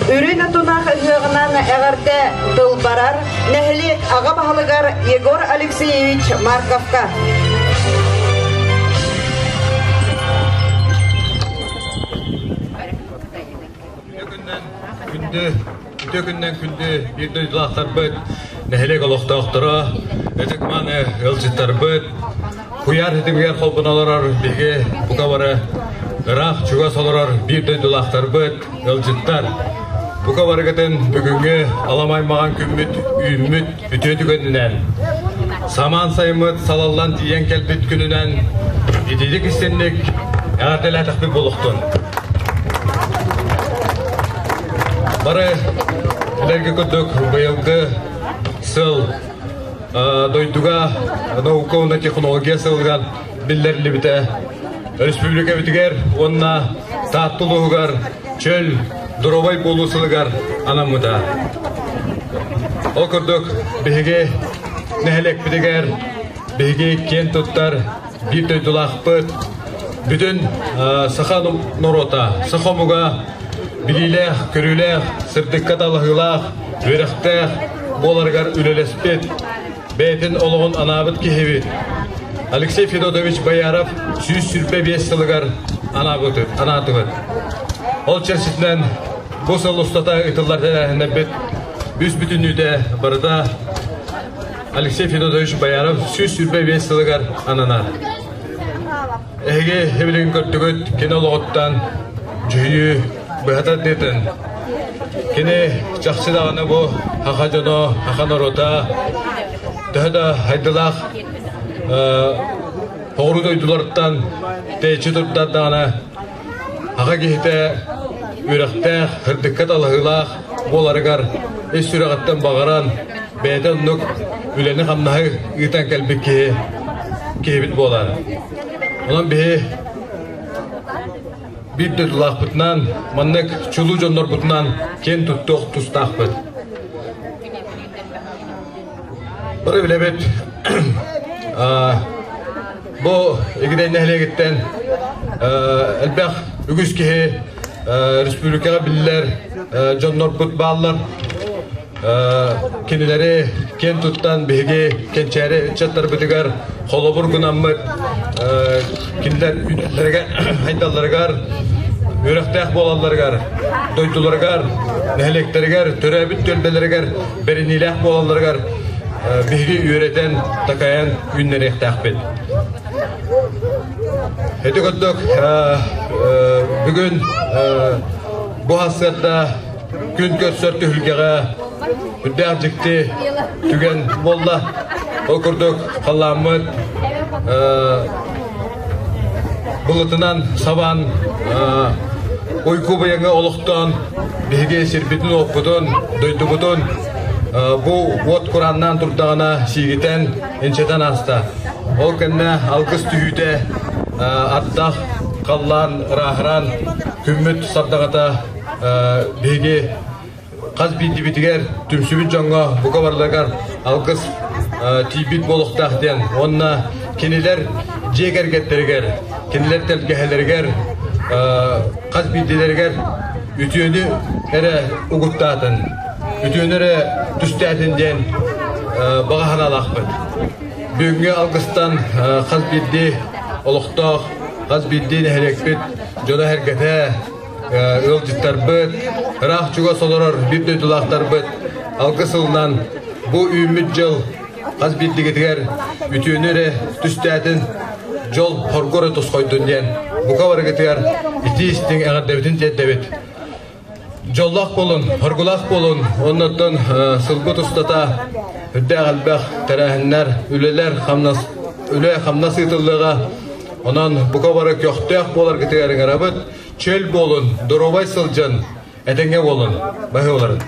Үрүн Атунах ыһыаҕынан эҕэрдэ тыл барар нэһилиэк аҕа баһылыгар Егор Алексеевич Марковка. Күндү, үтүө күннэн күндү биир дойдулаахтарбыт, нэһилиэк олохтоохторо, ытык-мааны ыалдьыттарбыт, Куйаар ситимигэр холбоно олорор биһиги бука бары ыраах чугас олорор биир дойдулаахтарбыт, ыалдьыттар. Бука барыгытын бүгүҥҥү аламай маҕан күммүт үүммүт үтүө түгэнинэн, самаан сайыммыт салаллан тиийэн кэлбит күнүнэн итиитик истинник эҕэрдэлээтэхпит буолуохтун. Бары билэргэ курдук быйылгы сыл дойдуга наука уонна технология сылыгар биллэриллибитэ. Республикабытыгар уонна Таатта улууһугар чөл доруобай буолуу сылыгар анаммыта. Ол курдук биһиги нэһилиэкпитигэр биһиги киэн туттар биир дойдулаахпыт, бүтүн саха норуота, саха омуга билиилээх, көрүүлээх, сырдыкка талаһыылаах, үөрэхтээх буоларыгар үлэлэспит, бэйэтин олоҕун анаабыт киһибит Алексей Федотович Бояров 125 сылыгар анаатыбыт. Ол чэрчитинэн бу сыл устата ыытыллар тэрээһиннэрбит үс бүтүннүүтэ барыта Алексей Федотович Бояров 125 сылыгар ананар. Эһиги эбилигин көрдүгүт кини олоҕуттан дьүһүйүү быһа тардыытын. Кини чахчы даҕаны бу саха дьоно, саха норуота төһө да хайдылаах соҕуруу дойдуларыттан тэйиччи турдар даҕаны саха киһитэ үөрэхтээх, сырдыкка талаһыылаах буоларыгар ис сүрэҕиттэн баҕаран, бэйэтэ оннук үлэни-хамнаһы ыытан кэлбит киһи киһибит буолар. Онон биһи биир дойдулаахпытынан, маннык чулуу дьоннорбутунан киэн туттуох тустаахпыт. Бары билэбит, бу Игидэй нэһилиэгиттэн элбэх үгүс киһи республикаҕа биллэр дьоннорбут бааллар. Кинилэри киэн туттан биһиги кэнчээри ыччаттарбытыгар холобур гынаммыт кинилэр үлэлэригэр хайдалларыгар үөрэхтээх буолалларыгар, дойдуларыгар, нэһилиэктэригэр, төрөөбүт түөлбэлэригэр бэриниилээх буолалларыгар биһиги үөрэтэн, такайан үүннэриэхтээхпит. Ити курдук бүгүн бу сарсыарда күн көрсөр түһүлгэҕэ үрдээх дьикти түгэн буолла. Ол курдук халлааммыт былытынан сабан уйку быйаҥы олохтоон биһиги сирбитин-уоппутун, дойдубутун бу уот курааннаан турдаҕына сиигитэн, инчэтэн ааста. Ол кэннэ алгыс түһүүтэ ардах, халлаан ырааһыран, күммүт сардаҥата биһиги хас биирдибитигэр түмсүбүт дьоҥҥо бука барыларыгар алгыс тиийбит буолуохтаах диэн уонна кинилэр дьиэ кэргэттэригэр, кинилэр тэлгэһэлэригэр хас биирдилэригэр үтүөнү эрэ угуттаатын, үтүөнү эрэ түстээтин диэн баҕа санаалаахпыт. Бүгүҥҥү алгыстан хас биирдии олохтоох, хас биирдии нэһилиэкпит дьоно-сэргэтэ, ыалдьыттарбыт, ыраах-чугас олорор биир дойдулаахтарбыт алгыс ылынан бу үүммүт дьыл хас биирдигитигэр үтүөнү эрэ түстээтин, дьол хоргу эрэ тосхойдун диэн бука барыгытыгар итии-истиҥ эҕэрдэбитин тиэрдэбит. Дьоллоох буолун, хоргулаах буолун, оннуттан сылгы устата үрдээх элбэх тэрээһиннэр, үлэлэр, хамнас, үлэ-хамнас ыытыллыаҕа. Онон бука бары көхтөөх буоларгытыгар ыҥырабыт. Чөл буолун, доруобай сылдьан, этэҥҥэ буолун. Баһыыларын.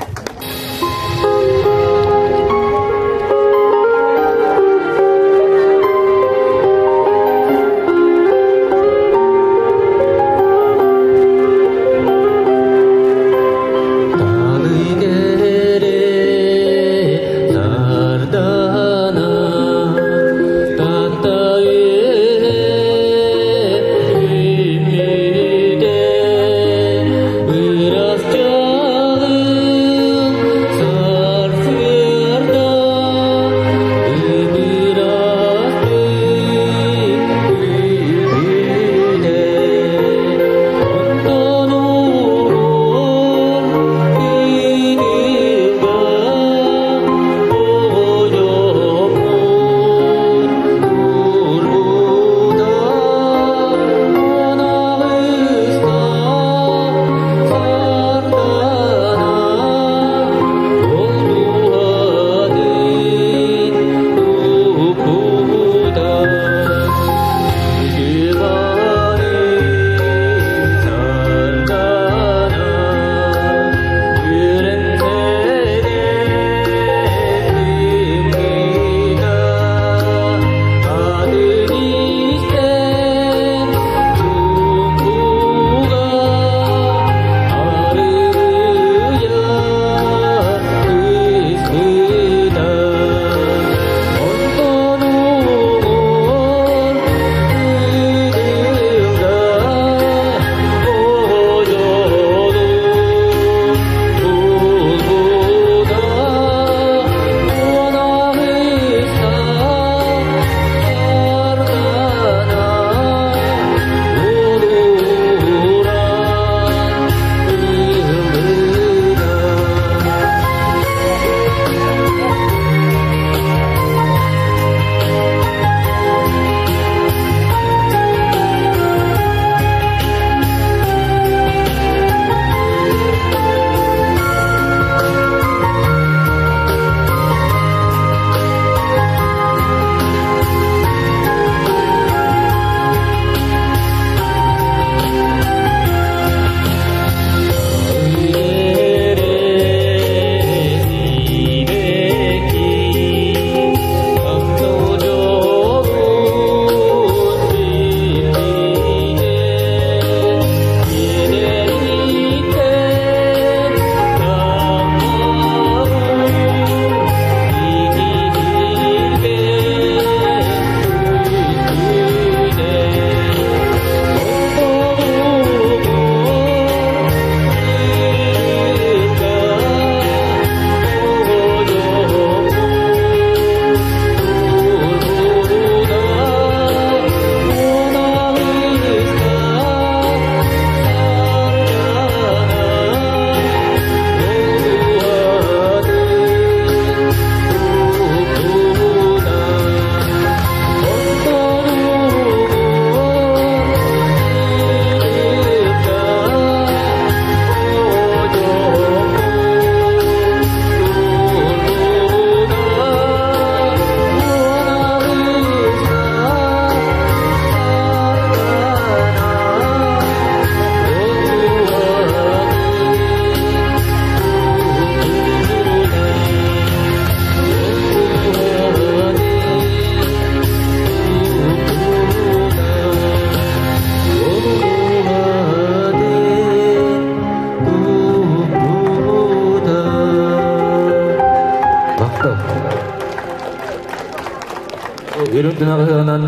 Үрүҥ тунах ыһыаҕынан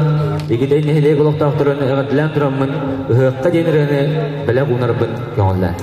Игидэй нэһилиэк олохтоохторун эҕэрдэлээн тураммын ыһыахха диэн ырыаны бэлэх уунарбын көҥүллээ.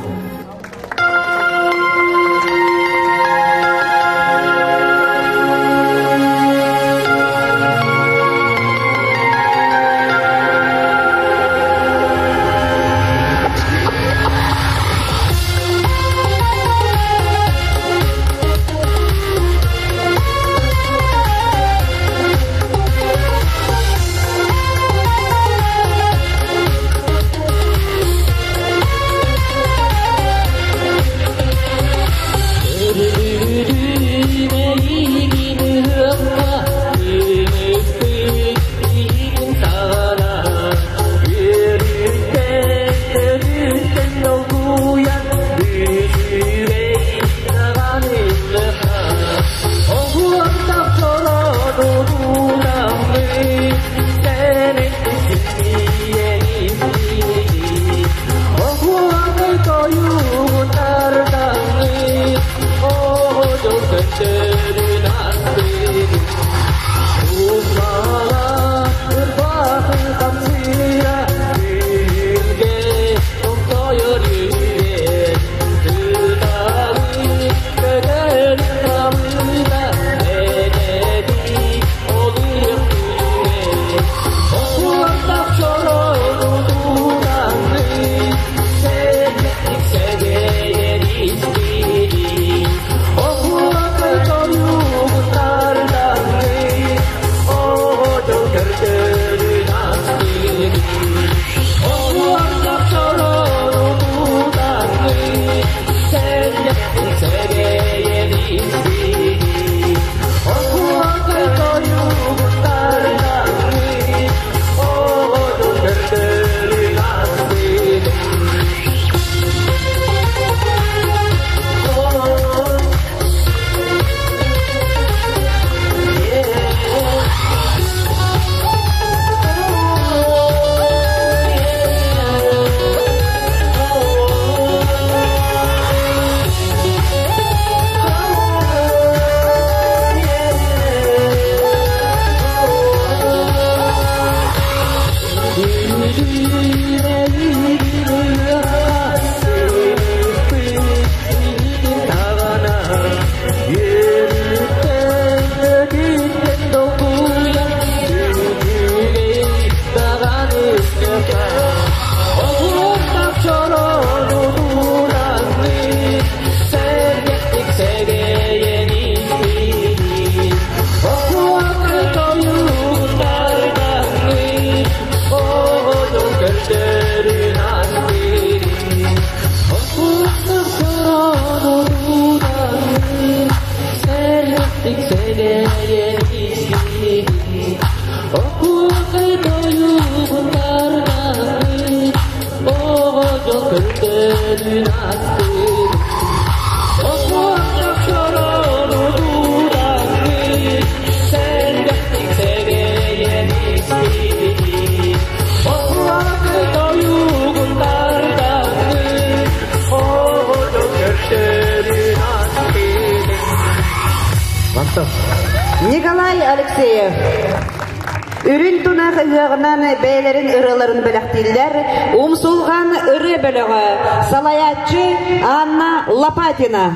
Николай Алексеев Үрүн тунах ыһыаҕынан бэйэлэрин ырыаларын бэлэхтииллэр Умсулҕан ырыа бөлөҕө салайааччы Анна Лопатина.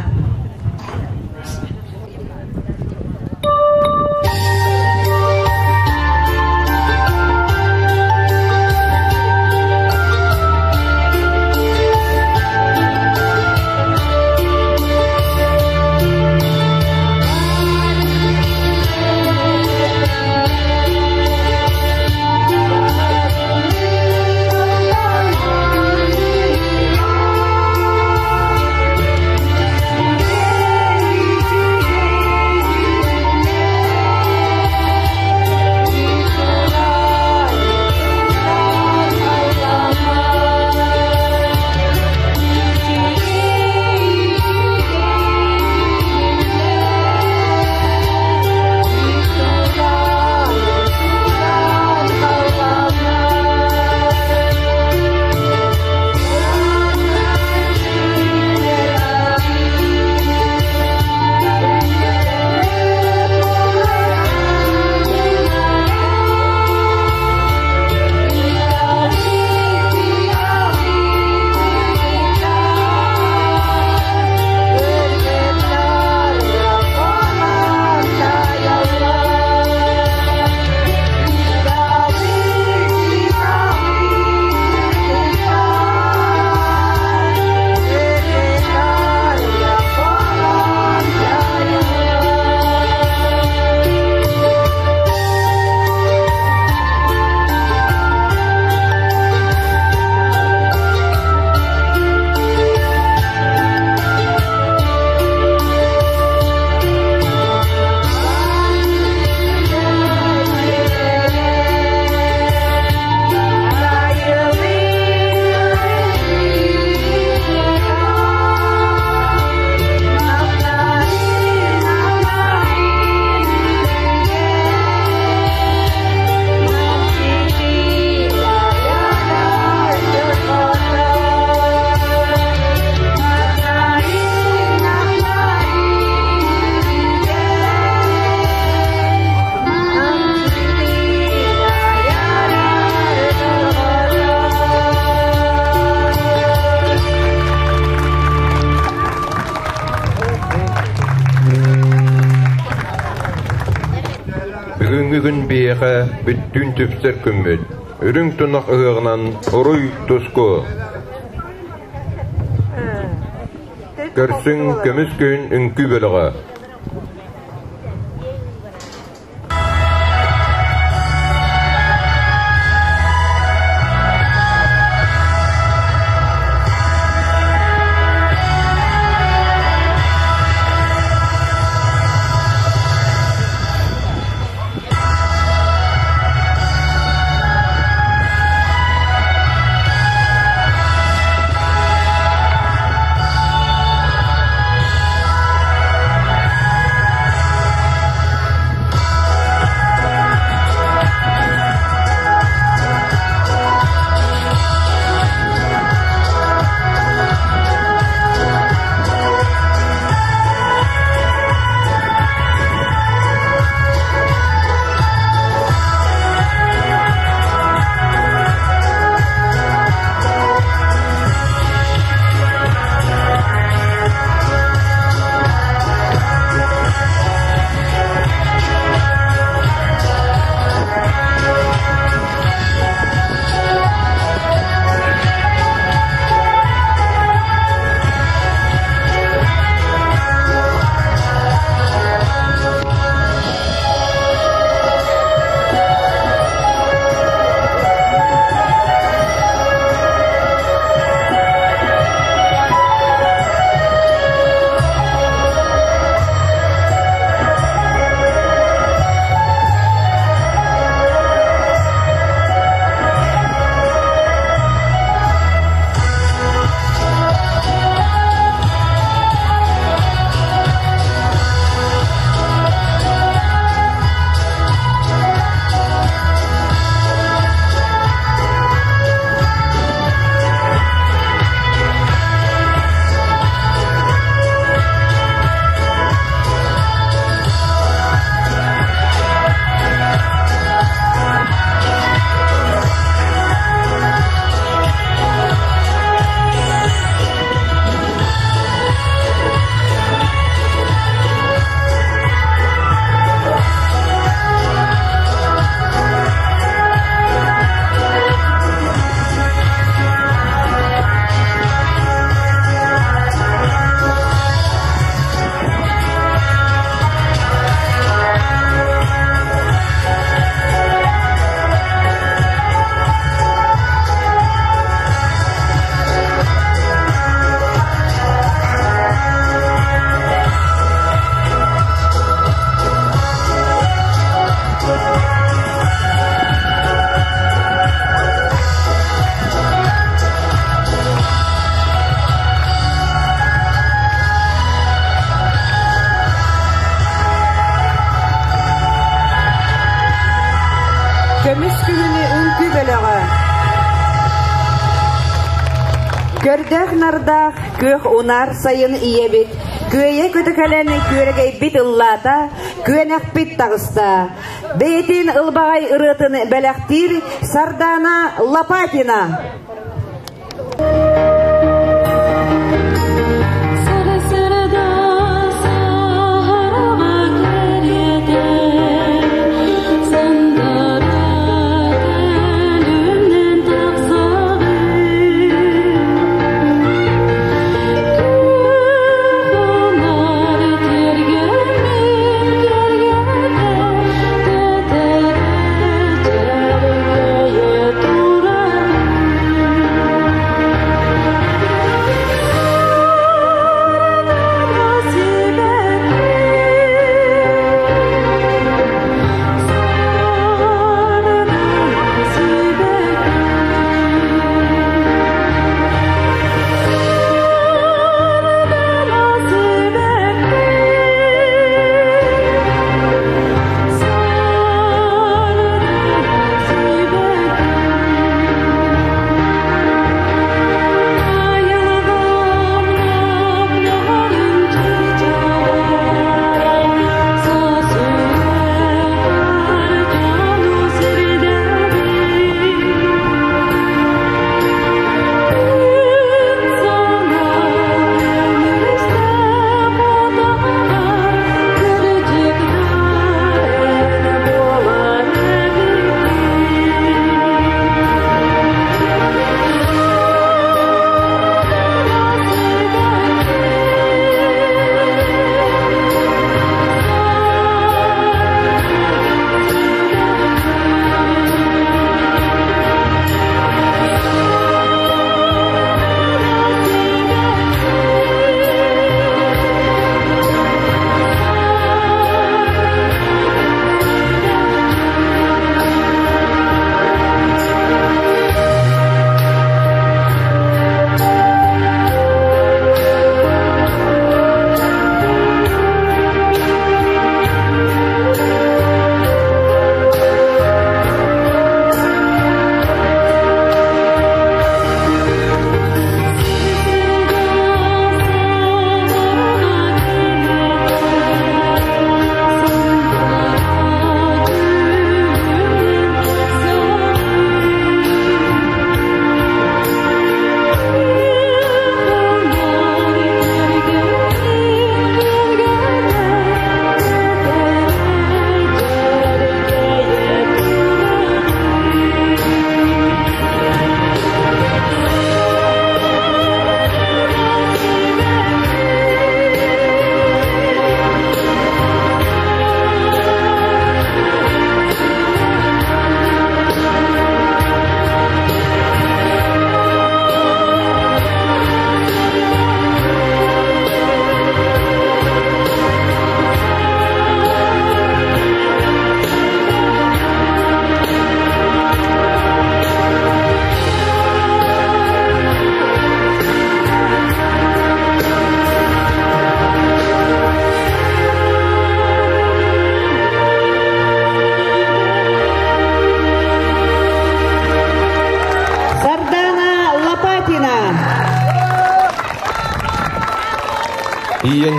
Бүгүҥҥү күн биһиэхэ бүттүүн түпсэр күммүт. Үрүҥ тунах ыһыаҕынан уруй-туску! Көрсүҥ көмүс күн үҥкүү бөлөҕө. Көмүс күһүнү үҥкүү бөлөҕө. Көрдөөх нардаах күөх унаар сайын ийэбит, күөйэ көтө кэлэн күөрэгэйбит ыллаата, күөнэхпит таҕыста. Бэйэтин ылбаҕай ырыатын бэлэхтиир Сардаана Лопатина.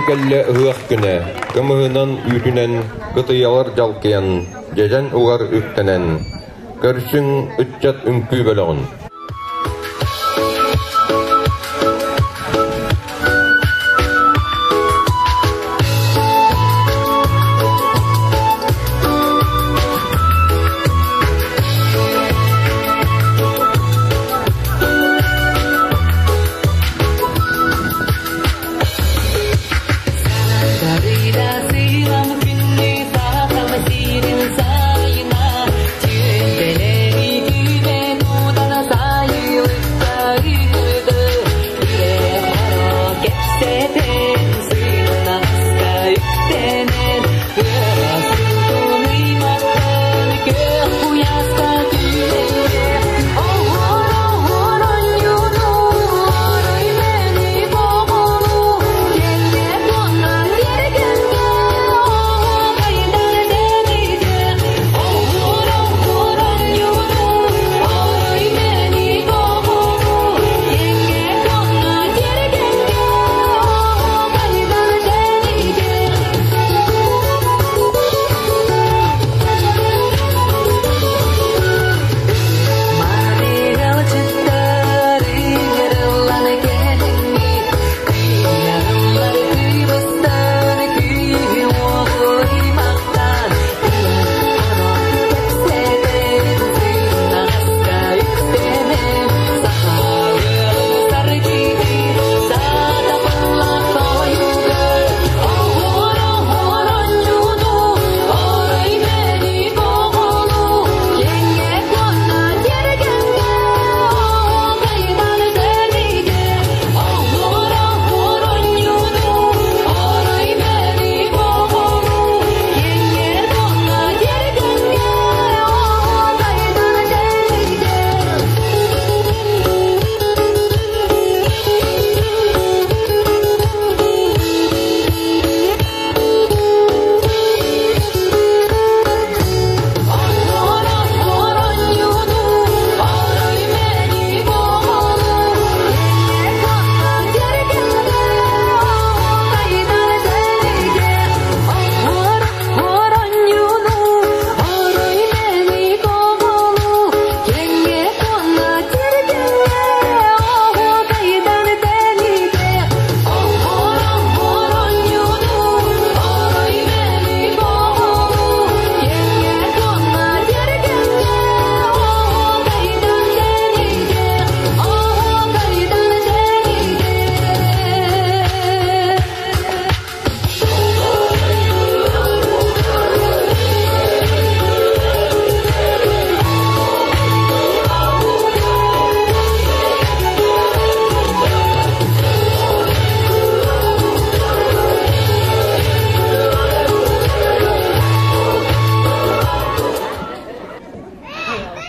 кэллэ ыһыах күнэ, кымыһынан, үүтүнэн, кытыйалар дьалкыйан, дьэдьэн угар үктэнэн, көрсүҥ ыччат үҥкүү бөлөҕүн.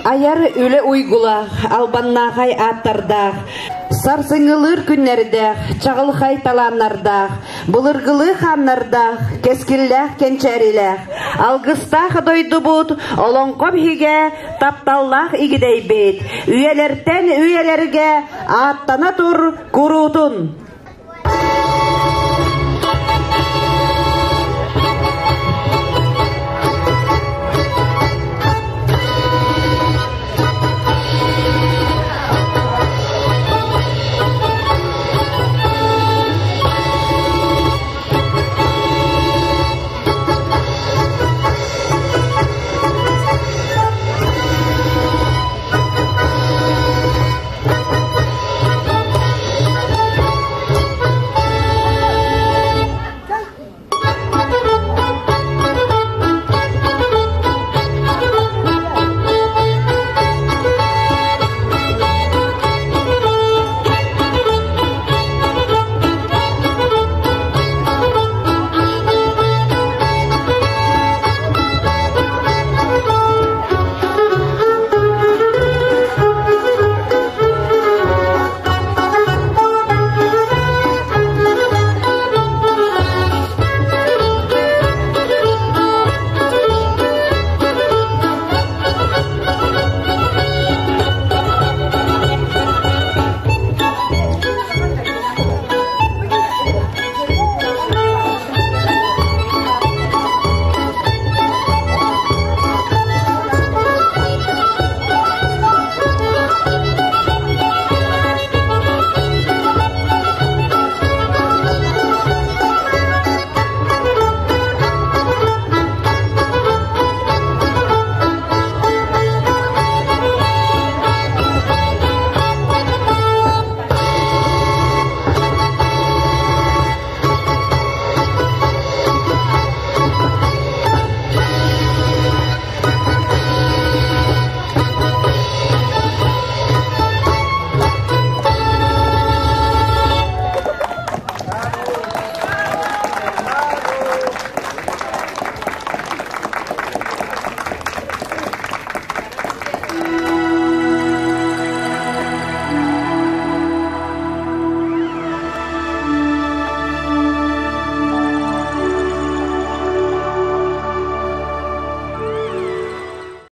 Айар үлэ уйгулаах, албаннаахай ааттардаах, сарсыҥҥылыыр күннэрдээх, чаҕылхай талааннардаах, былыргылыы хааннардаах, кэскиллээх кэнчээрилээх, алгыстаах дойдубут, олоҥхо биһигэ, тапталлаах игидэйбит, үйэлэртэн үйэлэргэ ааттана тур куруутун!